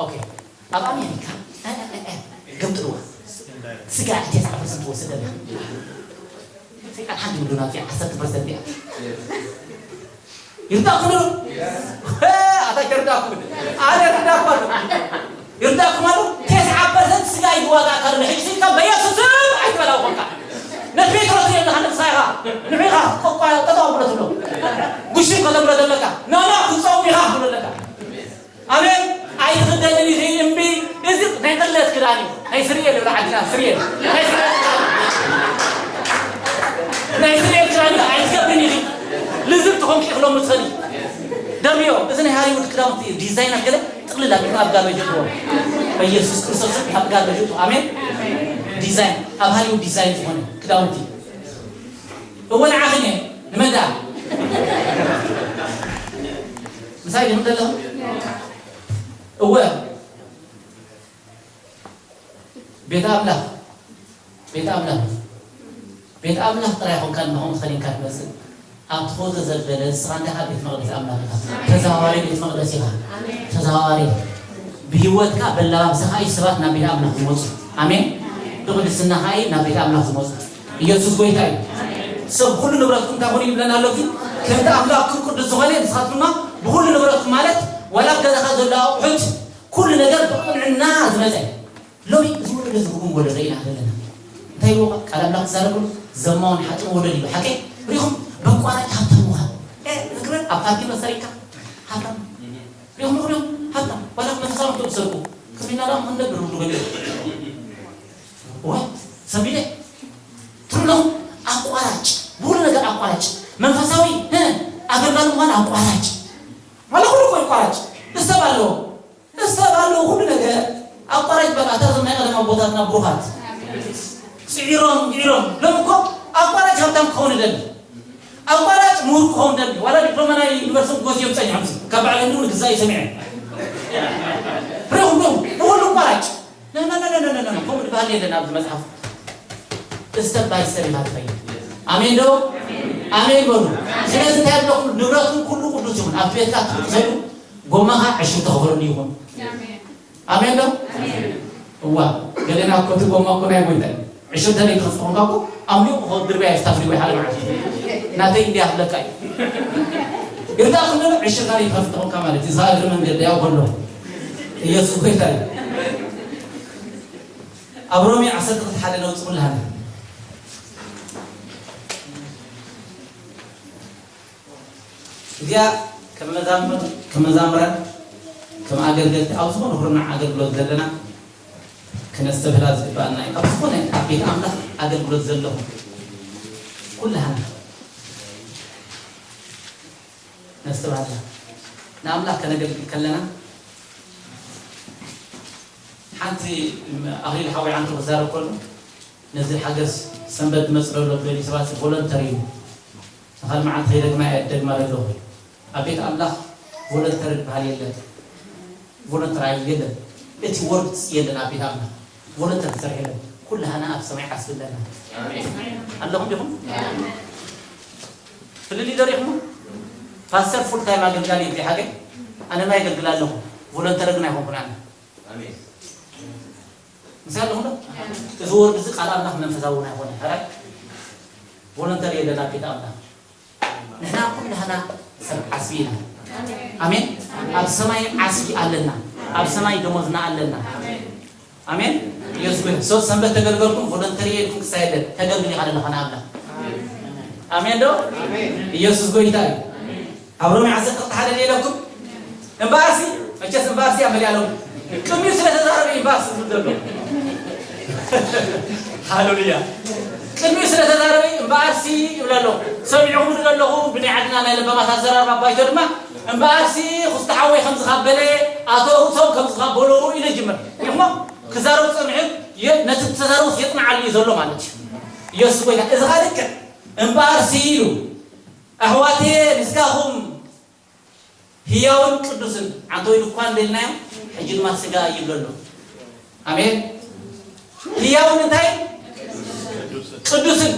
ኦኬ። ኣብ ኣሜሪካ፣ እ፣ እ፣ እ፣ እ፣ ገምጥልዋ። ስጋ ተስዓ ፐርሰንት ትወስድ ኣላ። ሰይጣን ሓንቲ ምድናት እያ፣ ዓሰርተ ፐርሰንት እያ። ይርዳእኩም ዶ? እ፣ ኣታ ይርዳእኩም። ኣነ ይርዳእኩም ኣሎ። ይርዳእኩም ኣሎ። ተስዓ ፐርሰንት ስጋ እዩ ዝዋጋእካ ዘሎ። ሕጂ ስኢንካ በኢየሱስ ስም ኣይትበላው ኮንካ። ነቲ ጴጥሮስ ትርኢ ኣለኻ፣ ንስኻ ኢኻ። ንዑ ኢኻ ቆቋ-፣ ጠጠው ብሎ ትብሎ። ጉሽም ከተብሎ ዘለካ። ኖ፣ ኖ፣ ክትጸውም ኢኻ ክትብሎ ኣለካ። ኣሜን። ኣይትኽደንን ኢኺ፣ እምቢ። እዚ ናይ ቅለት ክዳን እዩ። ናይ ስርኤል ይብላ ዓድና፣ ስርኤል። ናይ ስርኤል ክዳን እዩ። ናይ ስርኤል ክዳን እዩ። ኣይትገብርን ኢኺ። ልዝብ ትኾንኪ ኢኺ ሎሚ ትኸዲ። ደርብዮ፣ እዚ ናይ ሃሊውድ ክዳውንቲ ዲዛይነር ገለ ጥቕልል ኣቢልካ ኣብ ጋርቤጅ እትዎ። በኢየሱስ ክርስቶስ ኣብ ጋርቤጅ እትዎ። ኣሜን። ዲዛይን፣ ኣብ ሃሊውድ ዲዛይን ዝኾነ ክዳውንቲ። እወ ንዓኽን እየ፣ ንመን ደኣ? ምሳይ ድኹም ዘለኹም? እወ። ቤት ኣምላኽ፣ ቤት ኣምላኽ፣ ቤት ኣምላኽ ጥራይ ኾንካ ንመኾም ተኸዲንካ ትመጽእ። ኣብ ትኸዶ ዘበለ ንስኻ እንታይ ኢኻ? ቤት መቕደስ ኣምላኽ ኢኻ። ተዘዋዋሪ ቤት መቕደስ ኢኻ። ተዘዋዋሪ ብህይወትካ በለባብሳኻ እዩ ሰባት ናብ ቤት ኣምላኽ ዝመጹ። ኣሜን። ብቕድስናኻ እዩ ናብ ቤት ኣምላኽ ዝመጹ። ኢየሱስ ጎይታ እዩ። ሰብ ኩሉ ንብረትኩም እንታይ ኾኑ ይብለና ኣሎ? ከምቲ ኣምላኽኩም ቅዱስ ዝኾነ ንስኻትኩም ድማ ብኹሉ ንብረትኩም ማለት ዋላ ኣብ ገዛኻ ዘሎ ኣቑሑት ኩሉ ነገር ብቕንዕና ዝመጸ ሎሚ እዚ ወለዶ እዚ ርጉም ወለዶ ኢና ዘለና። እንታይ ይብልዎ? ቃል ኣምላኽ ዝዛረበሉ ዘማውን ሓጥን ወለዶ እዩ። ሓቀይ ሪኹም በቋራጭ ሃብታም ምዃን። እ፣ ንግበር ኣብ ካርዲኖ ሰሪካ ሃብታም። ሪኹም ሪኹም ሃብታም። ዋላ መንፈሳዊ ክትሰርቁ። ከሚና ዳም ክንደብር ብሉ ገለ። ወይ ሰሚለ ትብሎም ኣቋራጭ። ብሉ ነገር ኣቋራጭ። መንፈሳዊ፣ እ፣ ኣገልጋሊ ምዃን ኣቋራጭ። ዋላ ኩሉ እኮ ኣቋራጭ። ንሰብ ኣለዎ። ንሰብ ኣለዎ ኩሉ ነገር ኣቋራጭ። በቃ እታ ዞም ናይ ቀደም ኣቦታትና ብሩኻት ጽዒሮም፣ ጽዒሮም። ሎም እኮ ኣቋራጭ ሃብታም ክኸውን ይደሊ። ኣቋራጭ ምሁር ክኸውን ደሊ። ዋላ ዲፕሎማ ናይ ዩኒቨርሲቲ ጎዝዮም ጸኒሖም። ካብ በዓል እንዲሁ ንግዛእ ይሰሚዐ። ሪኹም ዶ? ብኹሉ ኣቋራጭ። ነ፣ ነ፣ ነ፣ ነ፣ ነ፣ ነ፣ ነ። ከምኡ ዝበሃል የለን ኣብዚ መጽሓፍ። ስተብ ባይ ስተብ ኢኻ ትኸይድ። ኣሜን ዶ? ኣሜን በሉ። ስለዚ እንታይ ኣለኹም? ንብረትኩም ኩሉ ቅዱስ ይኹን። ኣብቲ ቤትካ ትኽዱ ጎማኻ ዕሽር ተኽብረሉ ይኹን። ኣሜን ዶ? እዋ፣ ገለና እኮ እቲ ጎማ እኮ ናይ ጎይታ እዩ። ዕሽር ተለይ ትኸፍት ኾንካ እኮ፣ ኣምሊቑ እኮ ድርብያ እዩ፣ ስታፍ ድርብያ ሓደ መዓልቲ። ናተይ እንዲያ ክብለካ እዩ። ይርዳእ ክንደሎ ዕሽር ተለይ ትኸፍት ኾንካ ማለት እዩ። እዛ እግሪ መንገዲ ያው ከሎ። ኢየሱስ ጎይታ እዩ። ኣብ ሮሜ ዓሰርተ ክልተ ሓደ ነውጽእ ኩላህና። እዚኣ ከም መዛምር-፣ ከም መዛምራን፣ ከም ኣገልገልቲ ኣብ ዝኾነ ኩርናዕ ኣገልግሎት ዘለና ክነስተብህላ ዝግባኣና እዩ። ኣብ ዝኾነ ኣብ ቤት ኣምላኽ ኣገልግሎት ዘለኹም ኩላህና ነስተብሃላ። ንኣምላኽ ከነገልግል ከለና ሓንቲ ኣኽሊል ሓወይ ዓንቱ ክዛረብ ከሎ ነዚ ሓገዝ ሰንበት ዝመጽእ ዘሎ ዝበሉ ሰባት ቮለንተሪ እዩ። ንኻል መዓልቲ ከይደግማ እየ፣ እደግማ ዘለኹ። ኣብ ቤት ኣምላኽ ቮለንተሪ ዝበሃል የለን። ቮለንተሪ ኣይ-፣ የለን። እቲ ወርድ የለን ኣብ ቤት ኣምላኽ። ቮለንተሪ ክሰርሕ የለን። ኩላህና ኣብ ሰማይ ዓስቢ ኣለና። ኣለኹም ዲኹም? ፍልልይ ዶ ሪኢኹሞ? ፓስተር ፉል ታይም ኣገልጋሊ እዩ ብዘይ ሓገይ። ኣነ ማ የገልግል ኣለኹ። ቮለንተሪ ግን ኣይኮንኩን ኣነ። ኣሜን። ምሳሌ ሆኖ እዚ ወርድ እዚ ቃል ኣምላኽ መንፈሳዊ እውን ኣይኮነ። ሕራይ ቮለንተሪ የለን ኣብ ቤት ኣምላኽ። ንሕና ኩላህና ሰብ ዓስቢ ኢና። ኣሜን። ኣብ ሰማይ ዓስቢ ኣለና። ኣብ ሰማይ ደሞዝና ኣለና። ኣሜን። ኢየሱስ ጎይታ። ሶ ሰንበት ተገልገልኩም ቮለንተሪ የልኩም ክሳይ የለን። ተገልግል ኢኻ ዘለኻ ንኣምላኽ። ኣሜን ዶ? ኢየሱስ ጎይታ እዩ። ኣብ ሮሜ ዓሰርተ ክልተ ሓደ ኢለኩም። እምበኣርሲ፣ መቸስ እምበኣርሲ ኣብ መሊኣ ኣለዉ። ቅድሚኡ ስለ ተዛረበ እምበኣርሲ ዝብል ዘሎ። ሃሌሉያ። ቅድሚኡ ስለ ተዛረበ እምበኣርሲ ይብል ኣሎ። ሰሚዕኹም ዘለኹ ብናይ ዓድና ናይ ለባማት ኣዘራርባ ባይቶ ድማ እምበኣርሲ ክስተ ሓወይ ከም ዝኻበለ ኣቶ ርእሶም ከም ዝኻበሎ ኢሉ ይጅምር። ይኹሞ ክዛረብ ጸኒሑ የ-፣ ነቲ ተዛረቡስ የጽንዓሉ እዩ ዘሎ ማለት እዩ። ኢየሱስ ጎይታ። እዚ ኸኣ ልክዕ እምበኣርሲ ኢሉ ኣሕዋተየ ንስኻኹም ህያውን ቅዱስን ዓንተወይ ድኳን ደልናዮ ሕጂ ድማ ስጋ ይብሎ ኣሎ። ኣሜን። ህያውን እንታይ? ቅዱስን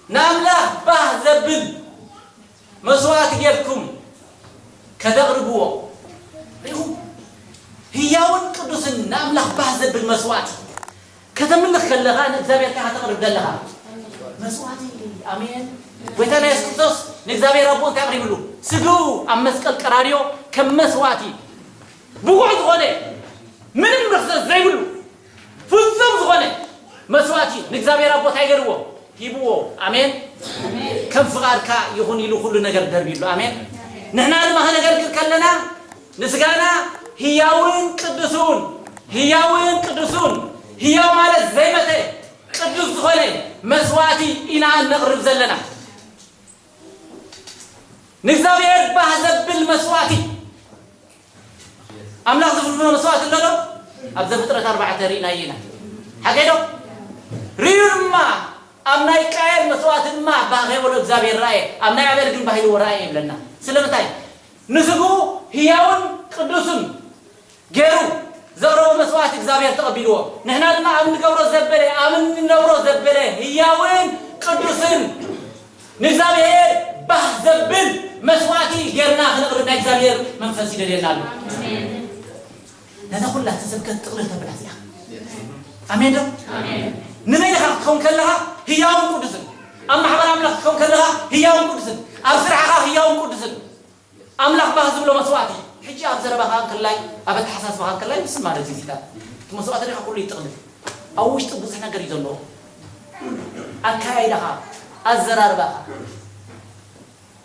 ንኣምላኽ ባህ ዘብል መስዋዕቲ ጌርኩም ከተቕርብዎ። ሪኹም? ህያውን ቅዱስን ንኣምላኽ ባህ ዘብል መስዋዕቲ። ከተምልኽ ከለኻ ንእግዚኣብሔር እንታይ ከተቕርብ ዘለኻ? መስዋዕቲ። ኣሜን። ጎይታና የሱስ ክርስቶስ ንእግዚኣብሔር ኣቦ እንታይ ኣቕሪብሉ? ስግኡ ኣብ መስቀል ቀራንዮ ከም መስዋዕቲ ብቑዕ ዝኾነ ምንም ርኽሰት ዘይብሉ ፍጹም ዝኾነ መስዋዕቲ ንእግዚኣብሔር ኣቦ እንታይ ገይርዎ? ሂብዎ። ኣሜን። ከም ፍቓድካ ይኹን ኢሉ ኩሉ ነገር ደርቢሉ። ኣሜን። ንሕና ድማ ከነገልግል ከለና ንስጋና ህያውን ቅዱሱን፣ ህያውን ቅዱሱን፣ ህያው ማለት ዘይመተ ቅዱስ ዝኾነ መስዋዕቲ ኢና ነቕርብ ዘለና። ንእግዚኣብሔር ባህ ዘብል መስዋዕቲ። ኣምላኽ ዝፍልፍሎ መስዋዕቲ ኣሎ ዶ? ኣብ ዘፍጥረት ኣርባዕተ ርኢናዮ ኢና። ሓቀይ ዶ? ርእዩ ድማ ኣብ ናይ ቃየል መስዋዕቲ ድማ ባህ ከይበሎ እግዚኣብሔር ረኣየ፣ ኣብ ናይ ኣቤል ግን ባህ ኢልዎ ረኣየ ይብለና። ስለምንታይ? ንስግኡ ህያውን ቅዱስን ገይሩ ዘቕረቦ መስዋዕቲ እግዚኣብሔር ተቐቢልዎ። ንሕና ድማ ኣብ እንገብሮ ዘበለ፣ ኣብ እንነብሮ ዘበለ ህያውን ቅዱስን ንእግዚኣብሔር ባህ ዘብል መስዋዕቲ ጌርና ክነቕርብ ናይ እግዚኣብሔር መንፈስ ይደልየና ኣሎ። ነዛ ኩላ እታ ስብከት ጥቕልል ተብላ እዚኣ። ኣሜን ዶ? ንበይንኻ ክትከውን ከለኻ ህያውን ቅዱስን፣ ኣብ ማሕበር ኣምላኽ ክትከውን ከለኻ ህያውን ቅዱስን፣ ኣብ ስራሕኻ ህያውን ቅዱስን፣ ኣምላኽ ባህ ዝብሎ መስዋዕቲ። ሕጂ ኣብ ዘረባኻ እንከላይ፣ ኣብ ኣተሓሳስባኻ እንከላይ፣ ምስ ማለት እዩ እዚታት። እቲ መስዋዕቲ ዲኻ ኩሉ ይጥቕልል። ኣብ ውሽጢ ብዙሕ ነገር እዩ ዘለዎ። ኣካያይዳኻ፣ ኣዘራርባኻ፣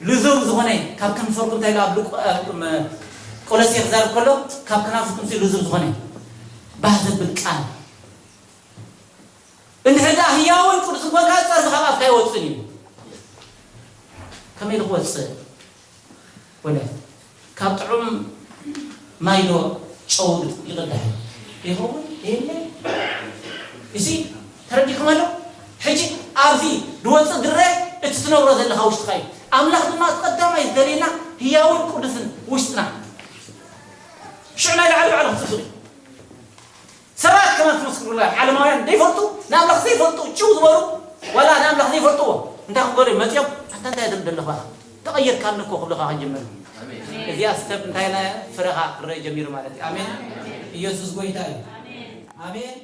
ልዙብ ዝኾነ ካብ ከንፈርኩም እንታይ ኢሉ ኣብ ሉቅ-፣ ኣብ፣ ም-፣ ቆሎሴ ክዛረብ ከሎ ካብ ከናፍርኩም ልዙብ ዝኾነ ባህ ዘብል ቃል። እንድሕር ደኣ ህያውን ቅዱስን ኮንካ ጸርፊ ካብ ኣፍካ ኣይወጽእን እዩ። ከመይ ኢሉ ክወጽእ? ወለ ካብ ጥዑም ማይ ዶ ጨው ይቕዳሕ ይኸውን? የለ። እዚ ተረዲእኩም ኣሎ? ሕጂ ኣብዚ ዝወጽእ ድረ እቲ ትነብሮ ዘለኻ ውሽጥኻ እዩ። ኣምላኽ ድማ እቲ ቀዳማይ ዝደልየና ህያውን ቅዱስን ውሽጥና። ሽዑ ናይ ላዕሊ ባዕሉ ክጽብቕ እዩ። ሰባት ከማን ትመስክሩላ። ዓለማውያን ዘይፈልጡ፣ ንኣምላኽ ዘይፈልጡ፣ ጭው ዝበሉ፣ ዋላ ንኣምላኽ ዘይፈልጥዎ እንታይ ክበሉ እዮም መጺኦም? ኣንታ እንታይ ትብል ዘለኻ? ተቐየርካኒ እኮ ክብሉኻ ክጅምር። እዚኣ ስተፕ እንታይ ኢላ? ፍረኻ ክረአ ጀሚሩ ማለት እዩ። ኣሜን። ኢየሱስ ጎይታ እዩ። ኣሜን።